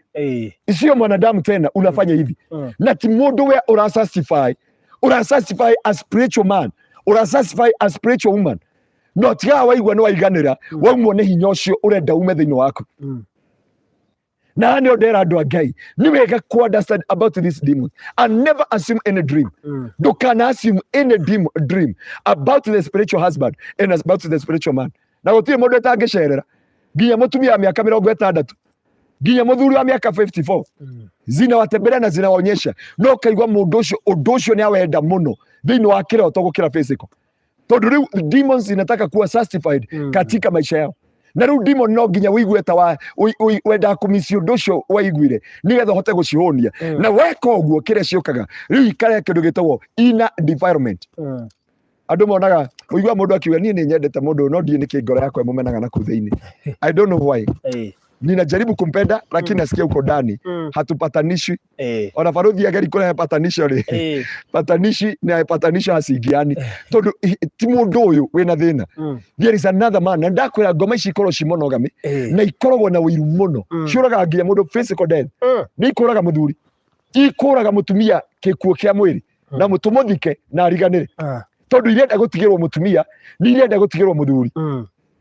sio mwanadamu tena unafanya hivi, na ti mũndũ we ũrasatisfy, ũrasatisfy a spiritual man, ũrasatisfy a spiritual woman. No tigaga waigua nĩ waiganĩra, waumwo nĩ hinya ũcio ũrenda ume thĩinĩ waku. Na nĩ ndera andũ a Ngai, nĩ wega ku understand about this demon and never assume any dream. Ndũkana assume any dream about the spiritual husband and about the spiritual man. Na gũtirĩ mũndũ ĩtangĩcerera, nginya mũtumia wa mĩaka 60, nginya mũthuri wa mĩaka 54. Zinawatembelea na zinawaonyesha, no kaigua mũndũ ũcio ũndũ ũcio nĩ awenda mũno thĩinĩ wa kĩroto gũkĩra physical, tondũ rĩu demons zinataka kuwa satisfied katika maisha yao. Na rĩu demon no nginya ũigue ta wa wendaga kũmici ũndũ ũcio waiguire nĩgetha ũhote gũcihũnia. Na weka ũguo, kĩrĩa ciũkaga rĩu ikarehe kĩndũ gĩtagwo inner defilement. Andũ monaga ũigua mũndũ akiuga, "Niĩ nĩ nyendete mũndũ ũyũ, no ndiĩ nĩkĩ ngoro yakwa ĩmũmenaga na kũu thĩinĩ. I don't know why. Ninajaribu kumpenda, lakini nasikia huko ndani hatupatanishwi." Ona baruthi ageri kũrehe patanisho rĩ, patanishi na patanisho hacingiani, tondũ ti mũndũ ũyũ wĩna thĩna. There is another man. Na ndakwĩra ngoma ici ikorwo ci monogamy, na ikoragwo na ũiru mũno. Ciũragaga nginya mũndũ physical death. Nĩ ikũraga mũthuri, ikũraga mũtumia gĩkuũ kĩa mwĩrĩ, na mũtũmũthike na ariganĩre, tondũ irenda gũtigĩrwo mũtumia, nĩ irenda gũtigĩrwo mũthuri.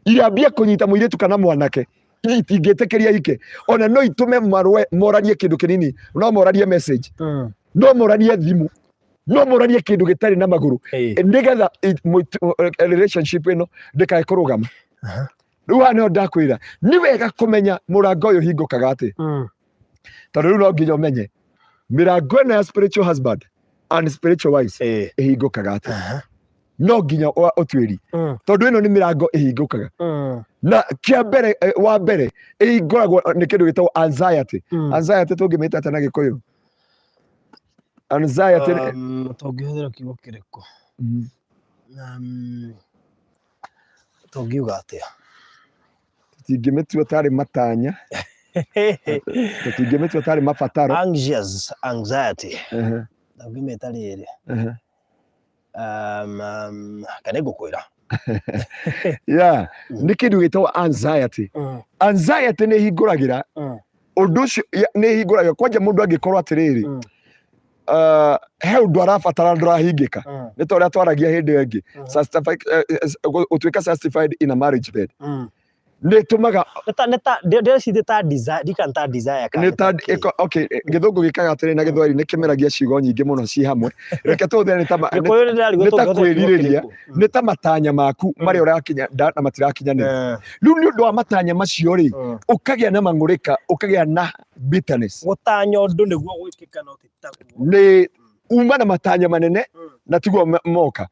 Irambia kũnyita mũirĩtu kana mwanake, itingĩtĩkĩria ike. Ona no itũme marũe, moranie kĩndũ kĩnini, no moranie message, no moranie thimũ, no moranie kĩndũ gĩtarĩ na magũrũ, nĩgetha relationship ĩno ndĩkae kũrũgama. Rĩu haha nĩho ndakwĩra nĩ wega kũmenya mũrango ũyũ ũhingũkaga atĩ, tondũ rĩu no nginya ũmenye mĩrango ĩno ya spiritual husband and spiritual wives ĩhingũkaga atĩ. No nginya ũtuĩri, tondũ ĩno nĩ mĩrango ĩhingũkaga. Na kĩa mbere, wa mbere ĩhingũragwo nĩ kĩndũ gĩtagwo anxiety. Anxiety tũngĩmĩta atĩa na Gĩkũyũ? Anxiety Tũngĩhũthĩra kiugo kĩrĩkũ? Tũngiuga atĩa? Tũtingĩmĩtua tarĩ matanya, tũtingĩmĩtua tarĩ mabataro. Anxious, anxiety. Tũngĩmĩta rĩrĩ, kana ngũkwĩra. Yeah, nĩ kĩndũ gĩtagwo anxiety. Anxiety nĩ ĩhingũragĩra ũndũ ũcio, nĩ ĩhingũragĩra kwanja mũndũ angĩkorwo atĩrĩrĩ, he ũndũ arabatara ndũrahingĩka. Nĩ ta ũrĩa twaragia hĩndĩ ĩyo ĩngĩ, gũtuĩka satisfied in a marriage bed nĩ ĩtũmaga Nĩ ta ndĩreciria ta desire, ndikana ta desire kana nĩ ta kĩ. Okay, gĩthũngũ gĩkaga atĩrĩ na Gĩthweri nĩ kĩmeragia ciugo nyingĩ mũno ci hamwe. Reke tũhũthĩre nĩ ta Gĩkũyũ nĩ ndĩrarigwo nĩ ta tũngĩhũthĩra kiugo kwĩrirĩria. kĩrĩkũ. Nĩ ta matanya maku marĩa ũrakinya na matirakinyanĩra. Rĩu nĩ ũndũ wa matanya macio rĩ, ũkagĩa na mang'ũrĩka, ũkagĩa na bitterness. Gũtanya ũndũ nĩguo gwĩkĩka no ti taguo. Nĩ uma na matanya manene na tiguo moka.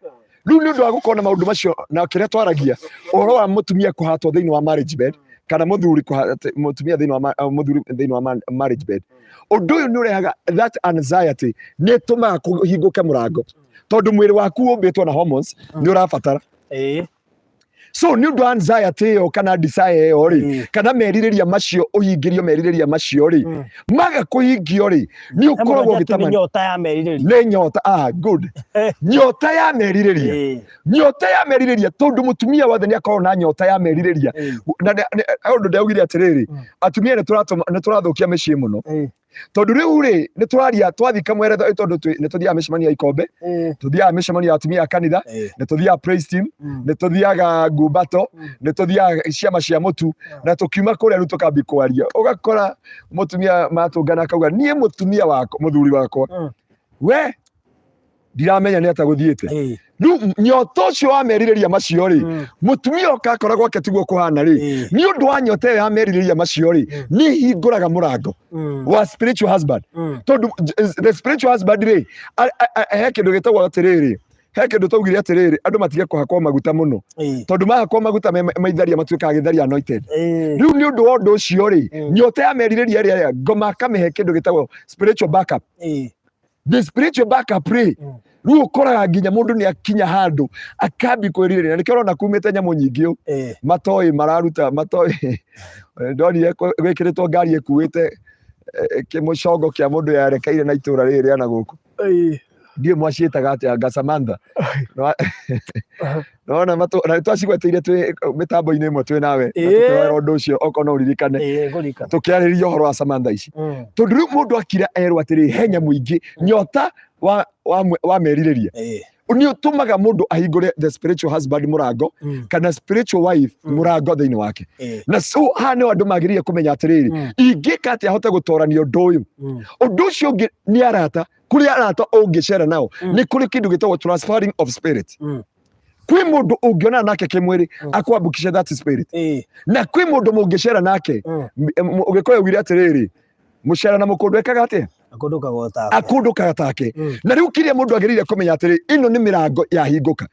Rĩu nĩ ũndũ wa gũkorwo na maũndũ macio na kĩrĩa twaragia ũhoro wa mũtumia kũhatwo thĩinĩ wa marriage bed, kana mũthuri kũhata mũtumia thĩinĩ wa mũthuri thĩinĩ wa marriage bed, ũndũ ũyũ nĩ ũrehaga that anxiety, nĩ ĩtũmaga kũhingũke mũrango, tondũ mwĩrĩ waku ũmbĩtwo na hormones nĩ ũrabatara. So nĩ ũndũ wa anxiety ĩyo kana desire ĩyo rĩ, kana merirĩria macio, ũhingĩrio merirĩria macio rĩ, maga kũhingio rĩ, nĩ ũkoragwo Nĩ ũgĩtamani. nyota ya merirĩria. Nĩ nyota, ah, good, nyota ya merirĩria. Nyota ya merirĩria, tondũ mũtumia wothe nĩ akoragwo na nyota ya merirĩria. Na he ũndũ ndaugire atĩrĩrĩ, atumia nĩ tũrathũkia mĩciĩ mũno, tondũ rĩu rĩ, nĩ tũraria twathi kamweretho, tondũ nĩ tũthiaga mĩcemanio ya ikombe, tũthiaga mĩcemanio ya atumia a kanitha, nĩ tũthiaga praise team, nĩ tũthiaga ngumbato, nĩ tũthiaga ciama cia mũtu, na tũkiuma kũrĩa rĩu tũkambi kwaria, ũgakora mũtumia matũngana akauga, "Niĩ mũtumia wakwa, mũthuri wakwa, we Ndiramenya nĩ atĩa gũthiĩte. Rĩu nyota ũcio wa merirĩria macio rĩ, mũtumia oka akora gwake tiguo kũhana rĩ, nĩ ũndũ wa nyota ĩyo ya merirĩria macio rĩ, nĩ hingũraga mũrango wa spiritual husband, tondũ the spiritual husband rĩ, he kĩndũ gĩtagwo atĩrĩrĩ, he kĩndũ twaugire atĩrĩrĩ, andũ matige kũhakwo maguta mũno, tondũ mahakwo maguta maitharia matuĩkaga gĩtharia anointed. Rĩu nĩ ũndũ wa ũndũ ũcio rĩ, nyota ya merirĩria ĩrĩa ngoma akamĩhe kĩndũ gĩtagwo spiritual backup. The spiritual backup rĩ, rĩu ũkoraga nginya mũndũ nĩ akinya handũ akambi kwĩrirĩria, na nĩkĩo ũrona kumĩte nyamũ nyingĩ ũ matoĩ mararuta matoĩ. Ndonire gwĩkĩrĩtwo ngari ĩkuĩte kĩmũcongo kĩa mũndũ yarekeire na itũra rĩrĩ rĩa na gũkũ. Ndiũĩ mwaciĩtaga atĩa, anga Samantha. Nona matũ na twacigweteire twĩ mĩtambo-inĩ ĩmwe twĩ nawe na tũkĩhoera ũndũ ũcio, okorwo no ũririkane. Ĩĩ, ngũririkana. Tũkĩarĩrĩria ũhoro wa Samantha ici, tondũ rĩu mũndũ akira erwo atĩrĩ he nyamũ ingĩ, nyota wa merirĩria nĩ ũtũmaga mũndũ ahingũre the spiritual husband mũrango kana spiritual wife mũrango thĩinĩ wake. Na so haha nĩho andũ magĩrĩire kũmenya atĩrĩrĩ, ingĩka atĩa hote gũtorania ũndũ ũyũ? Ũndũ ũcio ũngĩ nĩ arata. Kũrĩ arata ũngĩcera nao, nĩ kũrĩ kĩndũ gĩtagwo transferring of spirit. Kwĩ mũndũ ũngĩonana nake kĩmwĩrĩ akwambũkisha that spirit, na kwĩ mũndũ mũngĩcera nake. Ũgĩkũyũ ugire atĩrĩrĩ, mũcera na mũkũndũ ekaga atĩa? Akũndũkaga o take. Akũndũkaga take. Na rĩu kĩrĩa mũndũ agĩrĩire kũmenya atĩrĩ, ĩno nĩ mĩrango yahingũka,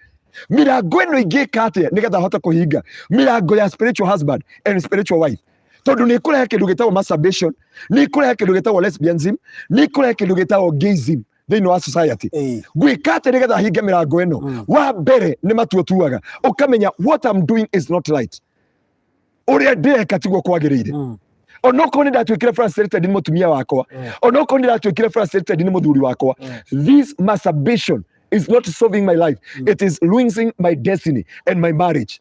mĩrango ĩno ingĩka atĩa nĩgetha hote kũhinga mĩrango ya spiritual husband and spiritual wife? Tondũ nĩ ĩkũrehe kĩndũ gĩtagwo masturbation, nĩ ĩkũrehe kĩndũ gĩtagwo lesbianism, nĩ ĩkũrehe kĩndũ gĩtagwo gayism thĩinĩ wa society. Gwĩka atĩ nĩgetha hinge mĩrango ĩno? Wa mbere nĩ matua tuaga, ũkamenya what I'm doing is not right, ũrĩa ndĩreka tiguo kwagĩrĩire. Onokorwo nĩ ndatuĩkire frustrated nĩ mũtumia wakwa, onokorwo nĩ ndatuĩkire frustrated nĩ mũthuri wakwa, this masturbation is not solving my life, it is ruining my destiny and my marriage.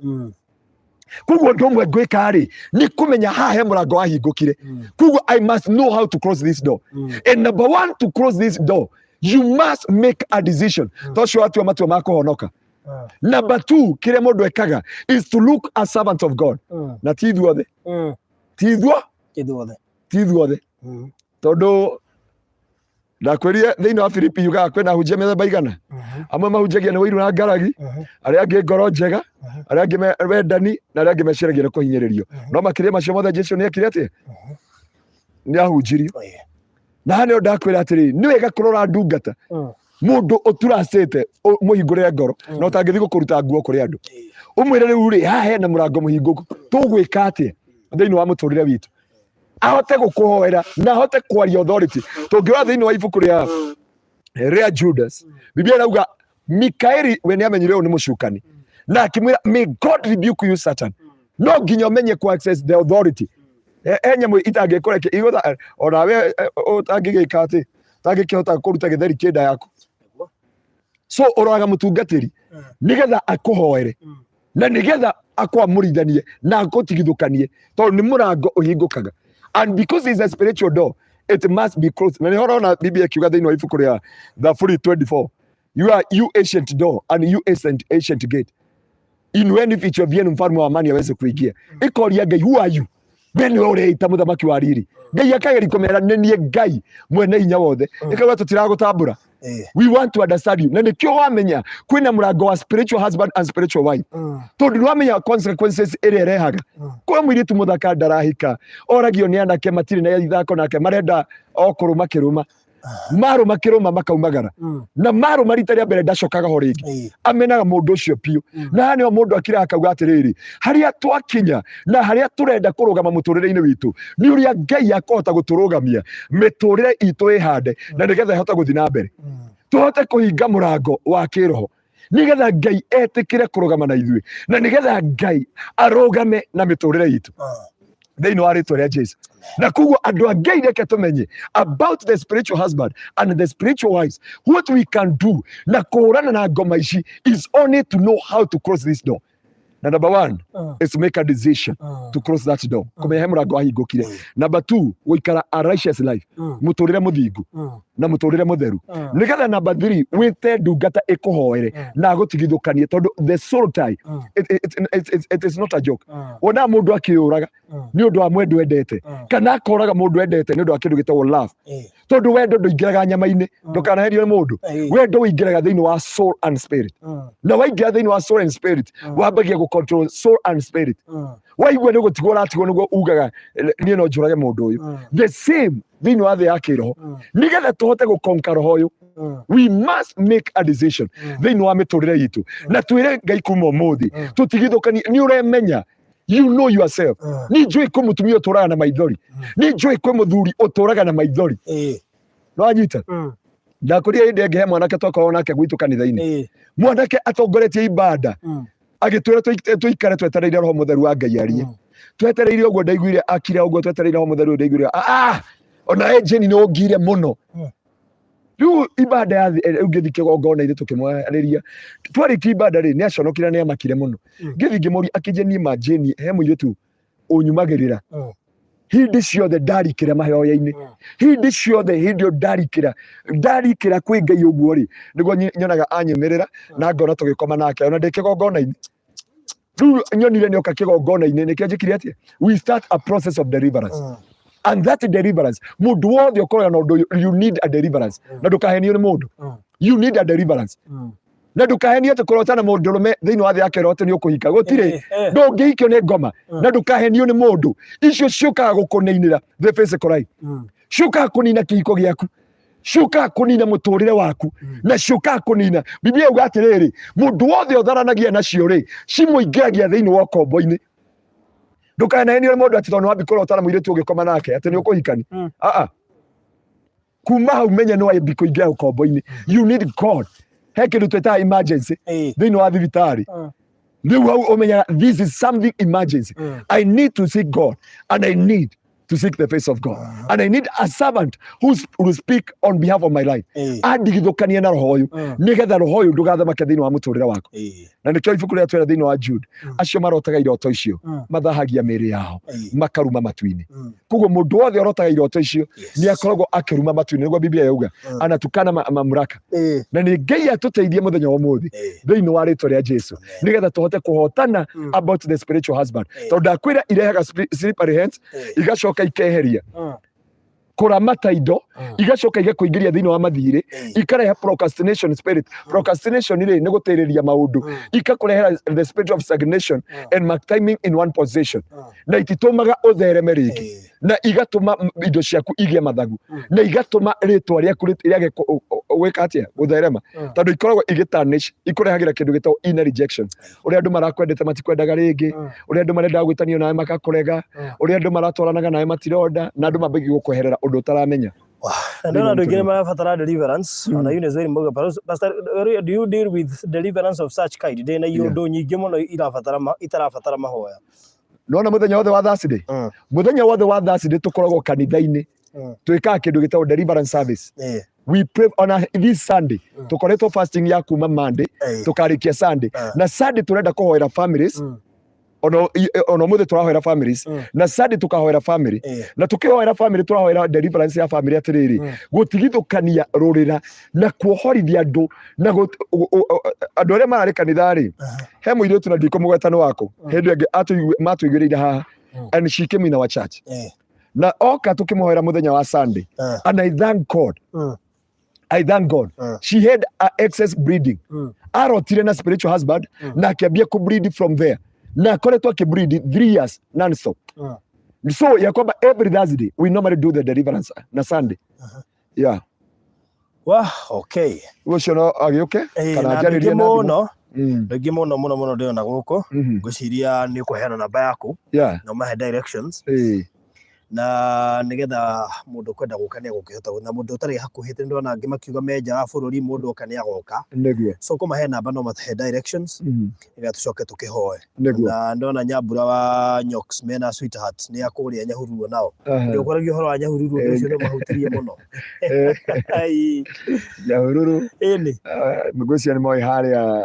Koguo ũndũ ũmwe ngwĩka rĩ, nĩ kũmenya haha he mũrango wahingũkire. Koguo I must know how to close this door. And number one, to close this door, you must make a decision. To ũcio watua matua ma kũhonoka. Number two, kĩrĩa mũndũ ekaga is to look a servant of God. Na ti ithuothe, ti ithuo Ithuothe. Ti ithuothe, tondũ ndakwĩrire thĩinĩ wa Filipi yugaga kwĩna ahunjia mĩthemba igana. Amwe mahunjagia nĩ wĩiru na ngaragi, arĩa angĩ ngoro njega, arĩa angĩ wendani, na arĩa angĩ meciragia nĩ kũhinyĩrĩrio. No makĩria macio mothe, Jesu nĩ ekire atĩa? Nĩ ahunjirio. Na haha nĩho ndakwĩra atĩrĩrĩ, nĩ wega kũrora ndungata, mũndũ ũturacĩte, mũhingũrĩre ngoro na ũtangĩthiĩ gũkũruta nguo kũrĩ andũ. Ũmwĩre rĩu rĩ, haha hena mũrango mũhingũku, tũgwĩka atĩa thĩinĩ wa mũtũrĩre witũ? Ahote gũkũhoera na ahote kwaria authority. Tũngĩrora thĩinĩ wa ibuku rĩa Judas, Biblia ĩrauga Mikaeli we nĩ amenyire ũyũ nĩ mũcukani na akĩmwĩra, "May God rebuke you, Satan." No nginya ũmenye ku access the authority. He nyamũ itangĩkũreke igũtha onawe ũtangĩgĩka atĩ ũtangĩkĩhota kũruta gĩtheri kĩnda yaku. So ũroraga mũtungatĩri nĩgetha akũhoere na nĩgetha akwamũrithanie na akũtigithũkanie, tondũ nĩ mũrango ũhingũkaga, and because it's a spiritual door, it must be closed. Na nĩho ũrona Biblia ĩkiuga thĩinĩ wa ibuku rĩa Thaburi 24, "You are you ancient door and you ancient gate, inueni vichwa vyenu, mfalme wa amani aweze kuingia." Ikoria Ngai, "Who are you?" We nĩwe ũreita mũthamaki wa riri. Ngai akageria kũmera, "Nĩ niĩ Ngai mwene hinya wothe." Ĩkauga, "Tũtiragũtambũra. We want to understand you." Na nĩkĩo wamenya kwĩna mũrango wa spiritual husband and spiritual wife, tondũ nĩwamenya consequences ĩrĩa ĩrehaga. Kwa mũirĩtu mũthaka ndarahika, oragio nĩ anake matirĩ na ithako nake, marenda o kũrũma kĩrũma, marũma kĩrũma makaumagara, na marũma rita rĩa mbere ndacokaga ho rĩngĩ. Amenaga mũndũ ũcio biũ. Na haha nĩho mũndũ akira akauga atĩrĩrĩ, harĩa twakinya na harĩa tũrenda kũrũgama mũtũrĩre-inĩ witũ nĩ ũrĩa Ngai akũhota gũtũrũgamia mĩtũrĩre itũ ĩhande, na nĩgetha ĩhote gũthiĩ na mbere, tũhote kũhinga mũrango wa kĩroho, nĩgetha Ngai etĩkĩre kũrũgama na ithuĩ, na nĩgetha Ngai arũgame na mĩtũrĩre itũ thĩinĩ wa rĩtwa rĩa Jesu. Na koguo andũ a Ngai, reke tũmenye about the spiritual husband and the spiritual wives. What we can do na kũhũrana na ngoma ici is only to know how to close this door. Na number one is to make a decision to close that door, kũmenya he mũrango wahingũkire. Number two, gũikara a righteous life, mũtũrĩre mũthingu na mũtũrĩre mũtheru, nĩgetha number three, wĩte ndungata ĩkũhoere na agũtigithũkanie, tondũ the soul tie, it is not a joke. Wonaga mũndũ akĩũraga nĩ ũndũ wa mwendwa endete, kana akoraga mũndũ endete nĩ ũndũ wa kĩndũ gĩtagwo love. Tondũ wendo ndũingĩraga nyama-inĩ, ndũkanaherio nĩ mũndũ. Wendo ũingĩraga thĩinĩ wa soul and spirit, na waingĩra thĩinĩ wa soul and spirit, wambagia gũ control soul and spirit. Waigua nĩ gũtigwo ũratigwo, nĩguo ugaga, "Eh, niĩ no njũrage mũndũ ũyũ." The same thĩinĩ wa thĩ ya kĩroho, nĩgetha tũhote gũkonka roho ũyũ, we must make a decision thĩinĩ wa mĩtũrĩre itũ na twĩre Ngai kuma ũmũthĩ tũtigithũkanie. Nĩ ũremenya, you know yourself. Nĩ njũĩ kwĩ mũtumia ũtũraga na maithori, nĩ njũĩ kwĩ mũthuri ũtũraga na maithori. Nĩwanyita? Ndakũria hĩndĩ ĩngĩ he mwanake twakoragwo nake gwitũ kanitha-inĩ, mwanake atongoretie ibanda, agĩtwĩra tũikare twetereire Roho Mũtheru wa Ngai arie. Twetereire ũguo, ndaiguire akira ũguo, twetereire Roho Mũtheru, ndaiguire, "Ah, ona ejeni nĩ ũngire mũno." Rĩu ibanda ya rĩu ngĩthiĩ kĩgongona-inĩ, tũkĩmwarĩria, twarĩkia ibanda rĩ, nĩ aconokire, nĩ amakire mũno. Ngĩthiĩ ngĩmũria, akĩnjia, "Niĩ ma Jane, he mũirĩtu ũnyumagĩrĩra hĩndĩ ciothe ndarikĩra mahoya-inĩ, hĩndĩ ciothe, hĩndĩ ĩyo ndarikĩra kwĩ Ngai ũguo rĩ, nĩguo nyonaga anyumĩrĩra na ngona tũgĩkoma nake ona ndĩ kĩgongona-inĩ. Rĩu nyonire nĩoka kĩgongona-inĩ, nĩkĩo njĩkire atĩa? We start a process of deliverance, and that deliverance, mũndũ wothe ũkoragwo na ũndũ ũyũ, you need a deliverance. Na ndũkahenio nĩ mũndũ, you need a deliverance. Na ndũkahenio atĩ kũrota na mũndũrũme thĩinĩ wa thĩ ya kĩroto atĩ nĩ ũkũhika, gũtirĩ. Ndũngĩhikio nĩ ngoma. Na ndũkahenio nĩ mũndũ, icio ciũkaga gũkũninĩra the physical life, ciũkaga kũnina kĩhiko gĩaku, ciũkaga kũnina mũtũrĩre waku, na ciũkaga kũnina. Biblia yuga atĩrĩrĩ, mũndũ wothe ũtharanagia nacio rĩ, cimũingĩragia thĩinĩ wa ũkombo-inĩ. Ndũkanahenio nĩ mũndũ atĩ tondũ nĩwambi kũrota na mũirĩtu ũgĩkoma nake atĩ nĩ ũkũhikani. Aa, kuma hau menya nĩ wambi kũingĩra ũkombo-inĩ. You need God. He kĩndũ twĩtaga emergency thĩinĩ wa thibitarĩ. Rĩu hau ũmenyaga this is something emergency. I need to seek God and I need to seek the face of God and I need a servant who will speak on behalf of my life, andigithũkanie na roho ũyũ, nĩgetha roho ũyũ ndũgathamake thĩinĩ wa mũtũrĩre wakwa. Na nĩkĩo ibuku rĩa twĩra thĩinĩ wa Jude, acio marotaga iroto icio mathahagia mĩĩrĩ yao, makaruma matu-inĩ. Koguo mũndũ wothe ũrotaga iroto icio nĩ akoragwo akĩruma matu-inĩ, nĩguo Biblia yauga, anatukana mamlaka. Na nĩ Ngai atũteithie mũthenya wa ũmũthĩ thĩinĩ wa rĩtwa rĩa Jesu, nĩgetha tũhote kũhotana about the spiritual husband, tondũ ndakwĩra irehaga slippery hands, igacoka ikeheria kũramata indo, igacoka igakũingĩria thĩinĩ wa mathirĩ, ikarehe procrastination spirit. Procrastination rĩ, nĩ gũtĩrĩria maũndũ. Ikakũrehera the spirit of stagnation and mark timing in one position, na ititũmaga ũthereme rĩngĩ, na igatũma indo ciaku igĩe mathagu, na igatũma rĩtwa rĩaku rĩage gwĩka atĩa? Gũtherema. Tondũ ikoragwo igĩtarnish, ikũrehagĩra kĩndũ gĩtagwo inner rejection, ũrĩa andũ marakwendete matikwendaga rĩngĩ, ũrĩa andũ marendaga gwĩtanio nawe makakũrega, ũrĩa andũ maratwaranaga nawe matironda, na andũ mambagia gũkweherera ũndũ ũtaramenya. Na ndona andũ aingĩ nĩ marabatara deliverance. Ona Eunice Weri Mauga, "Pastor, do you deal with deliverance of such kind? Ndĩna iũndũ nyingĩ mũno irabatara itarabatara mahoya." Nona mũthenya wothe wa Thursday, mũthenya wothe wa Thursday tũkoragwo kanitha-inĩ, twĩkaga kĩndũ gĩtagwo deliverance service. We pray on this Sunday. Tũkoretwo fasting ya kuma Monday, tũkarĩkia Sunday. Na Sunday tũrenda kũhoera families. Ona ũmũthĩ tũrahoera families, na Sunday tũkahoera family. Na tũkĩhoera family, tũrahoera deliverance ya family, atĩrĩrĩ, gũtigithũkania rũrĩra na kuohorithia andũ na andũ arĩa mararĩ kanitha rĩ. He mũirĩtu, na ndikũmũgweta nĩ wako, hĩndĩ ĩngĩ matũiguĩrĩire haha, and she came in our church, na oka tũkĩmũhoera mũthenya wa Sunday, and I thank God, I thank God, she had a excess bleeding. Arotire na spiritual husband, na akĩambia kũ bleed from there, na akoretwo akĩ bleed 3 years non-stop. So ya kwamba every Thursday we normally do the deliverance, na Sunday. Yeah. Wah, okay. Ũcio no agĩũke kana na andũ aingĩ njarĩrie na thimũ. Mũno, andũ aingĩ mũno mũno mũno ndĩrona gũkũ. Ngwĩciria nĩ ũkũheana namba yaku na ũmahe directions, na nĩgetha mũndũ ũkwenda gũka nĩ egũkĩhota, na mũndũ ũtarĩ hakuhĩ, nĩ ndĩrona angĩ makiuga me nja wa bũrũri, mũndũ oka nĩ agoka. So kũmahe namba no mahe directions, nĩgetha tũcoke tũkĩhoe. Na ndona Nyambura wa Nyox mena sweetheart nĩ akũrĩa Nyahururu nao. Ndĩũkoragia ũhoro wa Nyahururu, ũndũ ũcio nĩ ũmahutirie mũno. Ai, Nyahururu. Ĩni. Ngwĩciria nĩ moĩ harĩa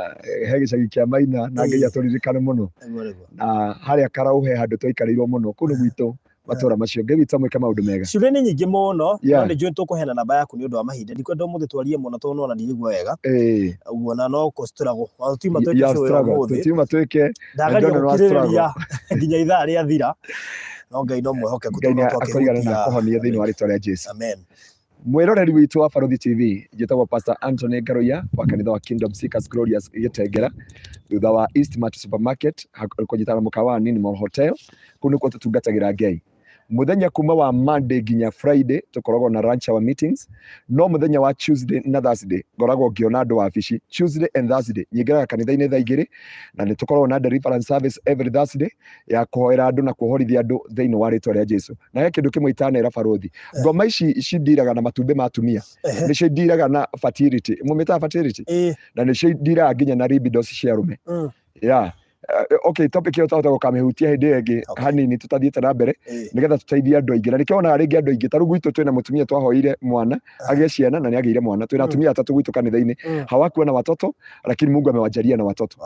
he gĩcagi kĩa Maina, na Ngai atũririkane mũno. Nĩguo nĩguo. Na harĩa Karau he handũ twaikarĩirwo mũno, kũu nĩ gwitũ, matũra macio. Ngai witũ amwĩke maũndũ mega. Ciũria nĩ nyingĩ mũno, no nĩ njũĩ tũkũheana namba yaku nĩ ũndũ wa mahinda. Ndikwenda ũmũthĩ twarie mũno tondũ nona ndirigua wega ũguo, na no kũ struggle ona tutiuma twĩke show ĩyo struggle. ũmũthĩ. Tũtiuma twĩke. Ndagaria Ndona nĩ wa gũkirĩrĩria nginya ithaa rĩathira, no Ngai no mwĩhokeku Ngai tondũ nĩ no akũigana na twakĩhutia. akũhonie thĩinĩ wa rĩtwa rĩa Jesu. Amen. Mwĩroreri witũ wa Baruthi TV, njĩtagwo Pastor Anthony Ngaruiya wa kanitha wa Kingdom Seekers Glorious Gĩtengera, thutha wa Eastmart Supermarket, kũnyitana na mũkawa wa Nini Mall Hotel, kũu nĩkuo tũtungatagĩra Ngai. Mũthenya kuma wa Monday nginya Friday tũkoragwo na lunch hour meetings, no mũthenya wa Tuesday na Thursday ngoragwo ngĩona andũ wabici. Tuesday and Thursday nyingĩraga kanitha-inĩ thaa 2 na nĩ tũkoragwo na deliverance service every Thursday ya kũhoera andũ na kuohorithia andũ thĩinĩ wa rĩtwa rĩa Jesu. Na he kĩndũ kĩmwe itanera barũthi, ngoma ici cindiraga na matumbĩ ma atumia, nĩcio indiraga na fertility, mũmĩtaga fertility, na nĩcio indiraga nginya na libidos cia arũme. Yeah. Okay, topic ĩyo twahota gũkamĩhutia hĩndĩ ĩyo ĩngĩ hanini tũtathiĩte na mbere, nĩgetha tũteithie andũ aingĩ. Na nĩkĩo wonaga rĩngĩ andũ aingĩ, ta rĩu gwitũ twĩna mũtumia twahoire mwana agĩe ciana na nĩagĩire mwana. Twĩna atumia atatũ gwitũ kanitha-inĩ, hawakuwa na watoto lakini Mungu amewajalia na watoto.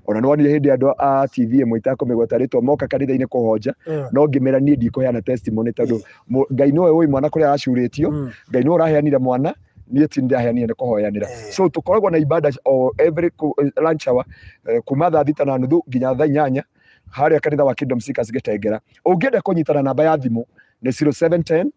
Ona nĩwonire hĩndĩ andũ a TV ĩmwe itakũmĩgweta rĩtwa moka kanitha-inĩ kũhonja, no ngĩmera niĩ ndikũheana testimony tondũ Ngai nĩwe ũĩ mwana kũrĩa acurĩtio, Ngai nĩwe ũraheanire mwana, niĩ ti ndĩraheanire nĩ kũhoyanĩra. So tũkoragwo na ibada o every lunch hour, kuma thaa 6:30 nginya thaa 8 harĩa kanitha wa Kingdom Seekers Gĩtengera. Ũngĩenda kũnyitana, namba ya thimũ nĩ 0710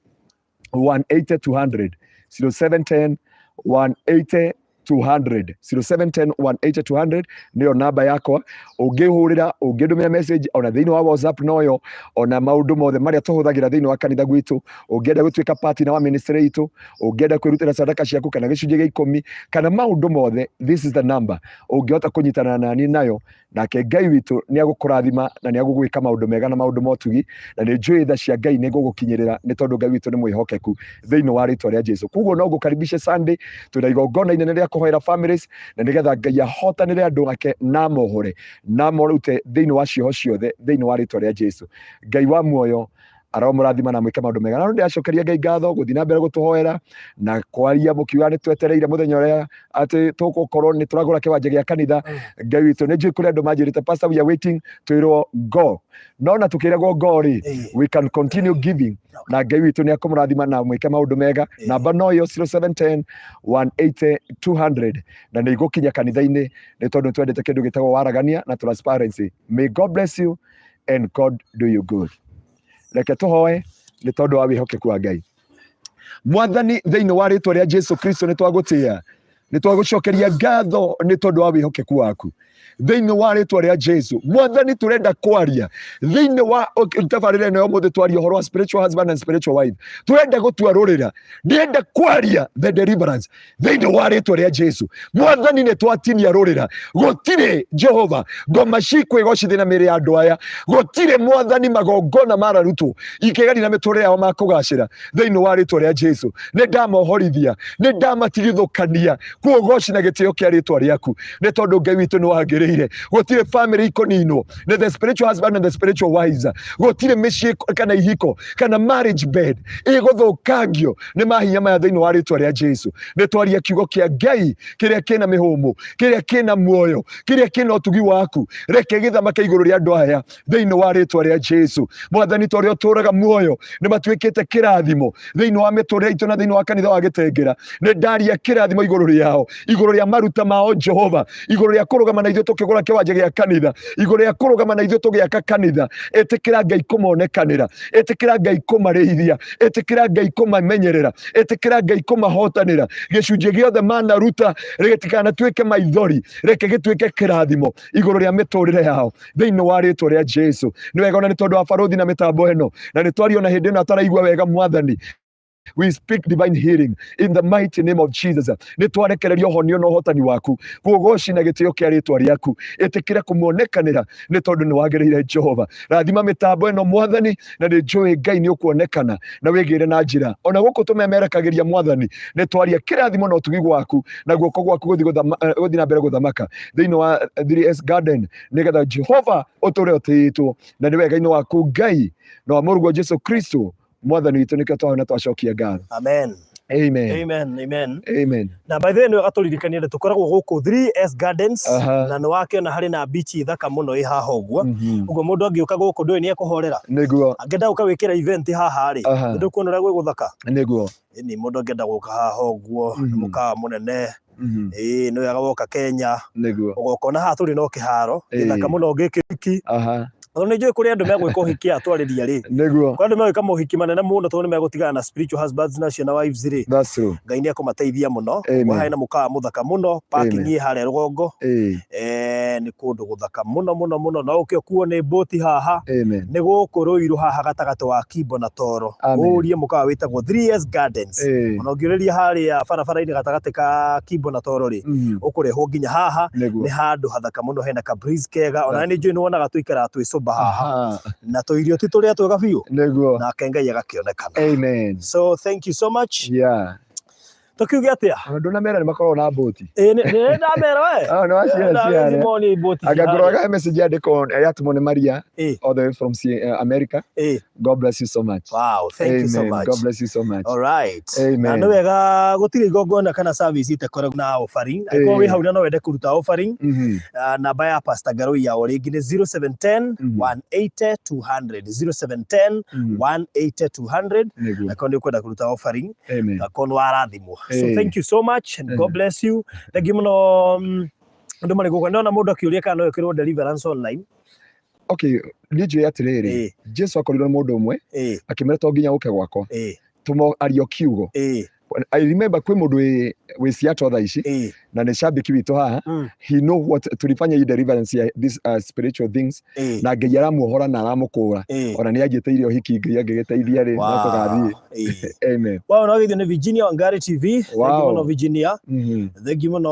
180 200, 0710 180 200, 0710 180 200 nĩyo namba yakwa. Ũngĩhũrĩra, ũngĩndũmĩra message ona thĩinĩ wa WhatsApp noyo, ona maũndũ mothe marĩa tũhũthagĩra thĩinĩ wa kanitha gwitũ. Ũngĩenda gũtuĩka partner wa ministry itũ, ũngĩenda kwĩrutĩra sadaka ciaku kana gĩcunjĩ gĩa 10 kana maũndũ mothe, this is the number ũngĩhota kũnyitana nani nayo. Nake Ngai witũ nĩ agũkũrathima na nĩ agũgwĩka maũndũ mega na maũndũ motugi, na nĩ njũĩ tha cia Ngai nĩ ngũgũkinyĩrĩra, nĩ tondũ Ngai witũ nĩ mwĩhokeku thĩinĩ wa rĩtwa rĩa Jesu. Koguo no ngũkaribishe Sunday, twĩna igongona inene rĩa kũhoera families, na nĩgetha Ngai ahotanĩre andũ ake na amohore na amorute thĩinĩ wa cioho ciothe thĩinĩ wa rĩtwa rĩa Jesu. Ngai wa muoyo aromũrathima na mwĩke maũndũ mega. Na ndĩracokeria Ngai ngatho gũthiĩ na mbere gũtũhoera na kwaria mũkiuga nĩ twetereire mũthenya ũrĩa atĩ tũgũkorwo nĩ tũragũra kĩwanja gĩa kanitha. Ngai witũ nĩ njũĩ kũrĩ andũ manjĩrĩte, "Pastor, we are waiting twĩrwo go." No na tũkĩragwo go rĩ, we can continue giving, na Ngai witũ nĩ akũmũrathima na mwĩke maũndũ mega. Namba no ĩyo 0710 180 200, na nĩ igũkinya kanitha-inĩ, nĩ tondũ nĩ twendete kĩndũ gĩtagwo waragania na transparency. May God bless you and God do you good. Reke tũhoe nĩ tondũ wa wĩhokeku wa Ngai. Mwathani, thĩinĩ wa rĩtwa rĩa Jesu Kristo, nĩ twagũtĩĩa, nĩ twagũcokeria ngatho nĩ tondũ wa wĩhokeku waku thĩinĩ wa rĩtwa rĩa Jesu. Mwathani, tũrenda kwaria thĩinĩ wa tabarĩra ĩno ya ũmũthĩ, twaria ũhoro wa spiritual husband and spiritual wife. Tũrenda gũtuarũrĩra, ndĩrenda kwaria the deliverance thĩinĩ wa rĩtwa rĩa Jesu. Mwathani, nĩ twatinia rũrĩra, gũtirĩ Jehova ngoma cikwĩgocithia na mĩĩrĩ ya andũ aya, gũtirĩ Mwathani magongona mararutwo ikĩgari na mĩtũrĩre yao makũgacĩra. Thĩinĩ wa rĩtwa rĩa Jesu, nĩ ndamohorithia, nĩ ndamatigithũkania kuogoci na gĩtĩo kĩa rĩtwa rĩaku, nĩ tondũ Ngai witũ nĩ wagĩrĩire. Gũtirĩ family ikũninwo nĩ the spiritual husband and the spiritual wives, gũtirĩ mĩciĩ kana ihiko kana marriage bed ĩgũthũkangio nĩ mahinya maya thĩinĩ wa rĩtwa rĩa Jesu. Nĩ twaria kiugo kĩa Ngai kĩrĩa kĩna mĩhũmũ, kĩrĩa kĩna muoyo, kĩrĩa kĩna ũtugi waku, reke gĩthamake igũrũ rĩa andũ aya thĩinĩ wa rĩtwa rĩa Jesu. Mwathani, ta ũrĩa ũtũũraga muoyo, nĩ matuĩkĩte kĩrathimo thĩinĩ wa mĩtũrĩre itũ na thĩinĩ wa kanitha wa Gĩtengera. Nĩ ndaria kĩrathimo igũrũ rĩao, igũrũ rĩa maruta mao Jehova, igũrũ rĩa kũrũgama na ithuĩ tũkĩgũra kĩwanja gĩa kanitha, igũrũ rĩa kũrũgama na ithuĩ tũgĩaka kanitha. Ĩtĩkĩra Ngai kũmonekanĩra, ĩtĩkĩra Ngai kũmarĩithia, ĩtĩkĩra Ngai kũmamenyerera, ĩtĩkĩra Ngai kũmahotanĩra. Gĩcunjĩ gĩothe manaruta gĩtikanatuĩke maithori, reke gĩtuĩke kĩrathimo igũrũ rĩa mĩtũrĩre yao thĩinĩ wa rĩtwa rĩa Jesu. Nĩ wega ona nĩ tondũ wa barũthi na mĩtambo ĩno, na nĩ twaria ona hĩndĩ ĩno ataraigua wega. Mwathani, we speak divine healing in the mighty name of Jesus. Nĩ twarekereria ũhonio na ũhotani waku, kuogoci na gĩtĩo kĩa rĩtwa rĩaku. Ĩtĩkĩra kũmuonekanĩra nĩ tondũ nĩ wagĩrĩire. Jehova, rathima mĩtambo ĩno Mwathani, na nĩ njũĩ Ngai nĩ ũkuonekana na wĩgĩre na njĩra ona gũkũ tũmemerekagĩria. Mwathani, nĩ twaria kĩrathimo na ũtugi waku na guoko gwaku gũthiĩ na mbere gũthamaka thĩinĩ wa 3S Garden, nĩgetha Jehova ũtũre ũtĩĩtwo, na nĩ wega-inĩ waku Ngai na wa mũrũguo Jesu Kristo Mwathani witũ nĩkĩo twahona na twacokia ngatho. Amen. Amen. Amen, amen. Amen. Na by the way, nĩ wega tũririkanie atĩ tũkoragwo gũkũ 3S Gardens, na nĩ wakĩona harĩ na beach thaka mũno ĩ haha ũguo. Ũguo mũndũ angĩũka gũkũ, ndũĩ nĩ ekũhorera. Angĩenda gũka gwĩkĩra event haha rĩ, nĩ ndũkuona ũrĩa gwĩ gũthaka. Ĩni mũndũ angĩenda gũka haha ũguo, nĩ mũkawa mũnene. Ĩĩ nĩ wega woka Kenya. Ũgoka ona haha tũrĩ no kĩharo gĩthaka mũno gĩkĩ. Tondũ nĩ njũĩ kũrĩ andũ megwĩka ũhiki atwarĩria rĩ. Nĩguo. Kũrĩ andũ megwĩka mohiki manene mũno tondũ nĩ megũtigana na spiritual husbands na ciana wives rĩ. That's true. Ngai nĩ ekũmateithia mũno. Amen. Ũguo harĩ na mũkawa mũthaka mũno, parking Amen. ĩ harĩa rũgongo. Nĩ kũndũ gũthaka mũno mũno mũno. No ũke ũkuo nĩ mbũti haha. Amen. Nĩ gũkũ Ruiru haha gatagatĩ wa Kimbo na Toro. Amen. Ũrie mũkawa wĩtagwo 3S Gardens. Ona ũngĩũrĩria harĩa barabara-inĩ gatagatĩ ka Kimbo na Toro rĩ, ũkũrehwo nginya haha. Nĩguo. Nĩ handũ hathaka mũno hena ka breeze kega. Ona nĩ njũĩ nĩ wonaga tũikaraga twĩ sober haha. Na tũirio ti tũrĩa twega biũ. Nĩguo. Nake Ngai agakĩonekana. Amen. So thank you so much. Tũkiuge atĩa? Ona ndũnamera nĩ makoragwo na mbũti. Ĩĩ nĩ ndamera we. Ah, nĩ waciona ciarĩa. Ndamoni mbũti. Anga ngũroraga message yandĩkwo yatũmwo nĩ Maria all the way from America. God bless you so much. Wow, thank you so Amen. much. God bless you so much. All right. Amen. Na nĩ wega gũtirĩ igongona kana service itakoragwo na offering. Angĩkorwo wĩ hau na no wende kũruta offering, namba ya Pastor Ngarũi ya o rĩngĩ nĩ 0710 180 200 0710 180 200. Nĩguo. Angĩkorwo nĩ ũkwenda kũruta offering, Amen. akorwo nĩ warathimwo. So thank you so much and God bless you. Thank you mũno andũ marĩ gũkũ. Ndona mũndũ akĩũria kana no ĩkĩrwo deliverance online. Okay, niĩ njũĩ atĩrĩrĩ, Jesu akorirwo nĩ mũndũ ũmwe akĩmwĩra to nginya ũke gwakwa, tũma ario kiugo. I remember kwĩ mũndũ wĩ Seattle thaa ici na nĩ shabiki witũ haha. He know what tulifanya hii deliverance ya this spiritual things na Ngai aramuohora na aramũkũra. Ona nĩ anjĩtĩire ũhiki Ngai angĩgĩteithia rĩ, no tũgathiĩ. Amen. Wow, no githio nĩ Virginia Wangari TV. Wow. Thengi mũno Virginia. Thengi mũno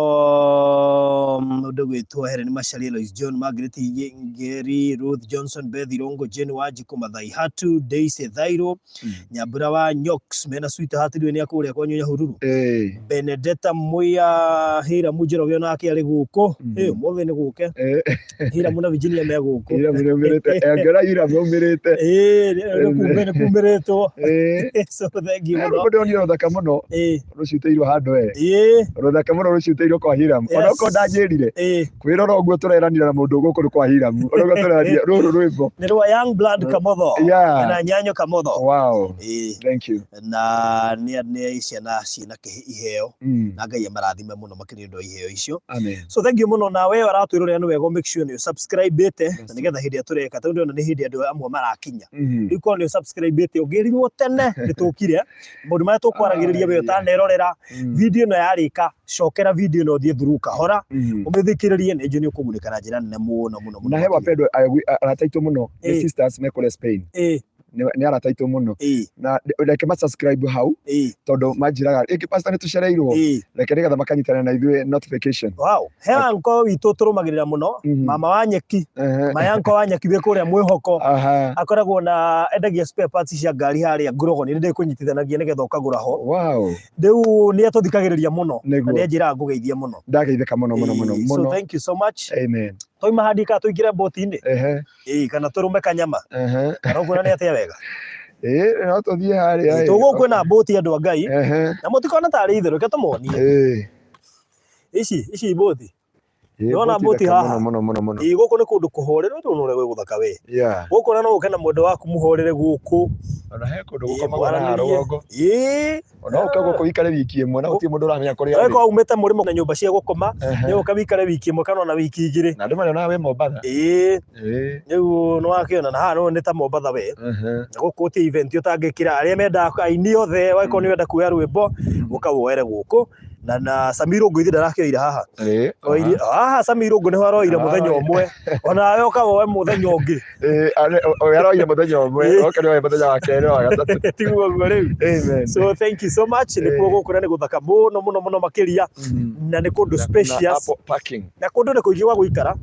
mũndũ gwĩtwo Helen Macharia, Lois John, Margaret Ngeri, Ruth Johnson, Beth Irongo, Jane Wanjikũ, Mathai Hatu, Daisy Thairo, Nyambura wa Nyox, mena sweetheart rĩu nĩ akũrĩa kwanyu Nyahururu. Benedetta Muya Hiramu Njoroge onake arĩ gũkũ. Ũmũthĩ nĩ gũke. Hiramu na Virginia me gũkũ. Hiramu nĩ aumĩrĩte. Angĩona Hiramu aumĩrĩte. Nĩ kumĩrĩtwo. So thank you mũno. Mũndũ ndĩronire rũthaka mũno rũcutĩirwo handũ we. Rũthaka mũno rũcutĩirwo kwa Hiramu. Ona okorwo ndanjĩrire. Kwĩrora ũguo tũreranira na mũndũ gũkũ nĩ kwa Hiramu. Ona ũguo tũreranira rũrũ rwĩmbo. Nĩ rwa Young Blood Kamotho. Na Nyanyo Kamotho. Wow. Thank you. Na nĩ ciana ciĩna iheo. Na Ngai amarathime mũno makĩria nĩ ũndũ wa iheo icio. Amen. So thank you mũno na we ũratwĩrorera nĩ wega make sure nĩ subscribe-ĩte na nĩgetha hĩndĩ ĩrĩa tũreka tondũ ndĩrona nĩ hĩndĩ andũ amwe marakinya. Rĩu korwo nĩ subscribe-ĩte ũngĩrirwo tene nĩ tũkire maũndũ marĩa tũkwaragĩrĩria we ũtanerorera video ĩno yarĩka cokera video ĩno ũthiĩ through kahora ũmĩthikĩrĩrie nĩ njũĩ nĩ ũkũgunĩka na njĩra nene mũno mũno mũno. Na he wapendwa arata aitũ mũno nĩ sisters me kũrĩa Spain. Nĩ arata aitũ mũno na reke ma subscribe hau tondũ manjĩraga ĩngĩ pastor nĩ tũcereirwo reke nĩgetha makanyitanĩra na ithuĩ notification. Wow. He anko witũ tũrũmagĩrĩra mũno mama wa nyeki maya anko wa nyeki wĩ kũrĩa mwĩhoko akoragwo na endagia spare parts cia ngari harĩa Ngurogoni nĩ ndĩkũnyitithanagia nĩgetha ũkagũra ho. Wow. Rĩu nĩ atũthikagĩrĩria mũno na nĩ anjĩraga ngũgeithie mũno. Ndageithĩka mũno mũno mũno mũno. So thank you so much. Amen. Twauma handika tũingĩre mbũti-inĩ. Kana tũrũme kanyama. Kana ũkuona nĩ atĩa wega? No tũthiĩ harĩa. Tũgũkũ na mbũti andũ a Ngai. Na mũtikona tarĩ itherũ, reke tũmonie. Ici mbũti. Nĩwona mbũti haha? Mũno mũno mũno. Gũkũ nĩ kũndũ kũhoreru, ndũrona ũrĩa gwĩ gũthaka we. Gũkũ ona no ũke na mwendwa waku mũhorere gũkũ. Ona he kũndũ gũkomagwo na rũgongo. Ona ũke gũkũ wikare wiki ĩmwe na gũtirĩ mũndũ ũramenya kũrĩa ũrĩ. Ũgĩkorwo umĩte mũrĩmo na nyũmba cia gũkoma, nĩ ũka wikare wiki ĩmwe kana ona wiki igĩrĩ. Na andũ marĩonaga wĩ Mombatha. Rĩu nĩ wakĩona na haha nĩ ta Mombatha we. Na gũkũ gũtirĩ event ũtangĩkĩra arĩa mendaga aini othe wagĩkorwo nĩ ũrenda kuoya rwĩmbo ũka woere gũkũ. Na Samir Ũngũ ithe ndarakĩoire haha. Haha Samir Ũngũ nĩho aroire mũthenya ũmwe. Ona we ũka woe mũthenya ũngĩ. We aroire mũthenya ũmwe, oke nĩoe mũthenya wa kerĩ wa gatatũ. Tiguo ũguo rĩu. Amen. So thank you so much. Nĩkuo gũkũ na nĩ gũthaka mũno mũno mũno makĩria. Na nĩ kũndũ spacious. Parking. Na kũndũ nĩ kũingĩ gwa gũikara.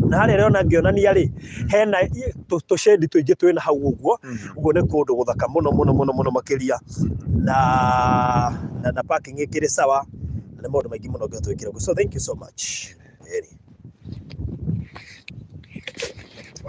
Na harĩa ndĩrona ngĩonania rĩ, hena tũcedi tũingĩ twĩna hau ũguo. Ũguo nĩ kũndũ gũthaka mũno mũno mũno mũno makĩria. Na parking ĩkĩrĩ sawa. Na nĩ maũndũ maingĩ mũno ũngĩhota gwĩkĩra kuo. So thank you so much. Eri.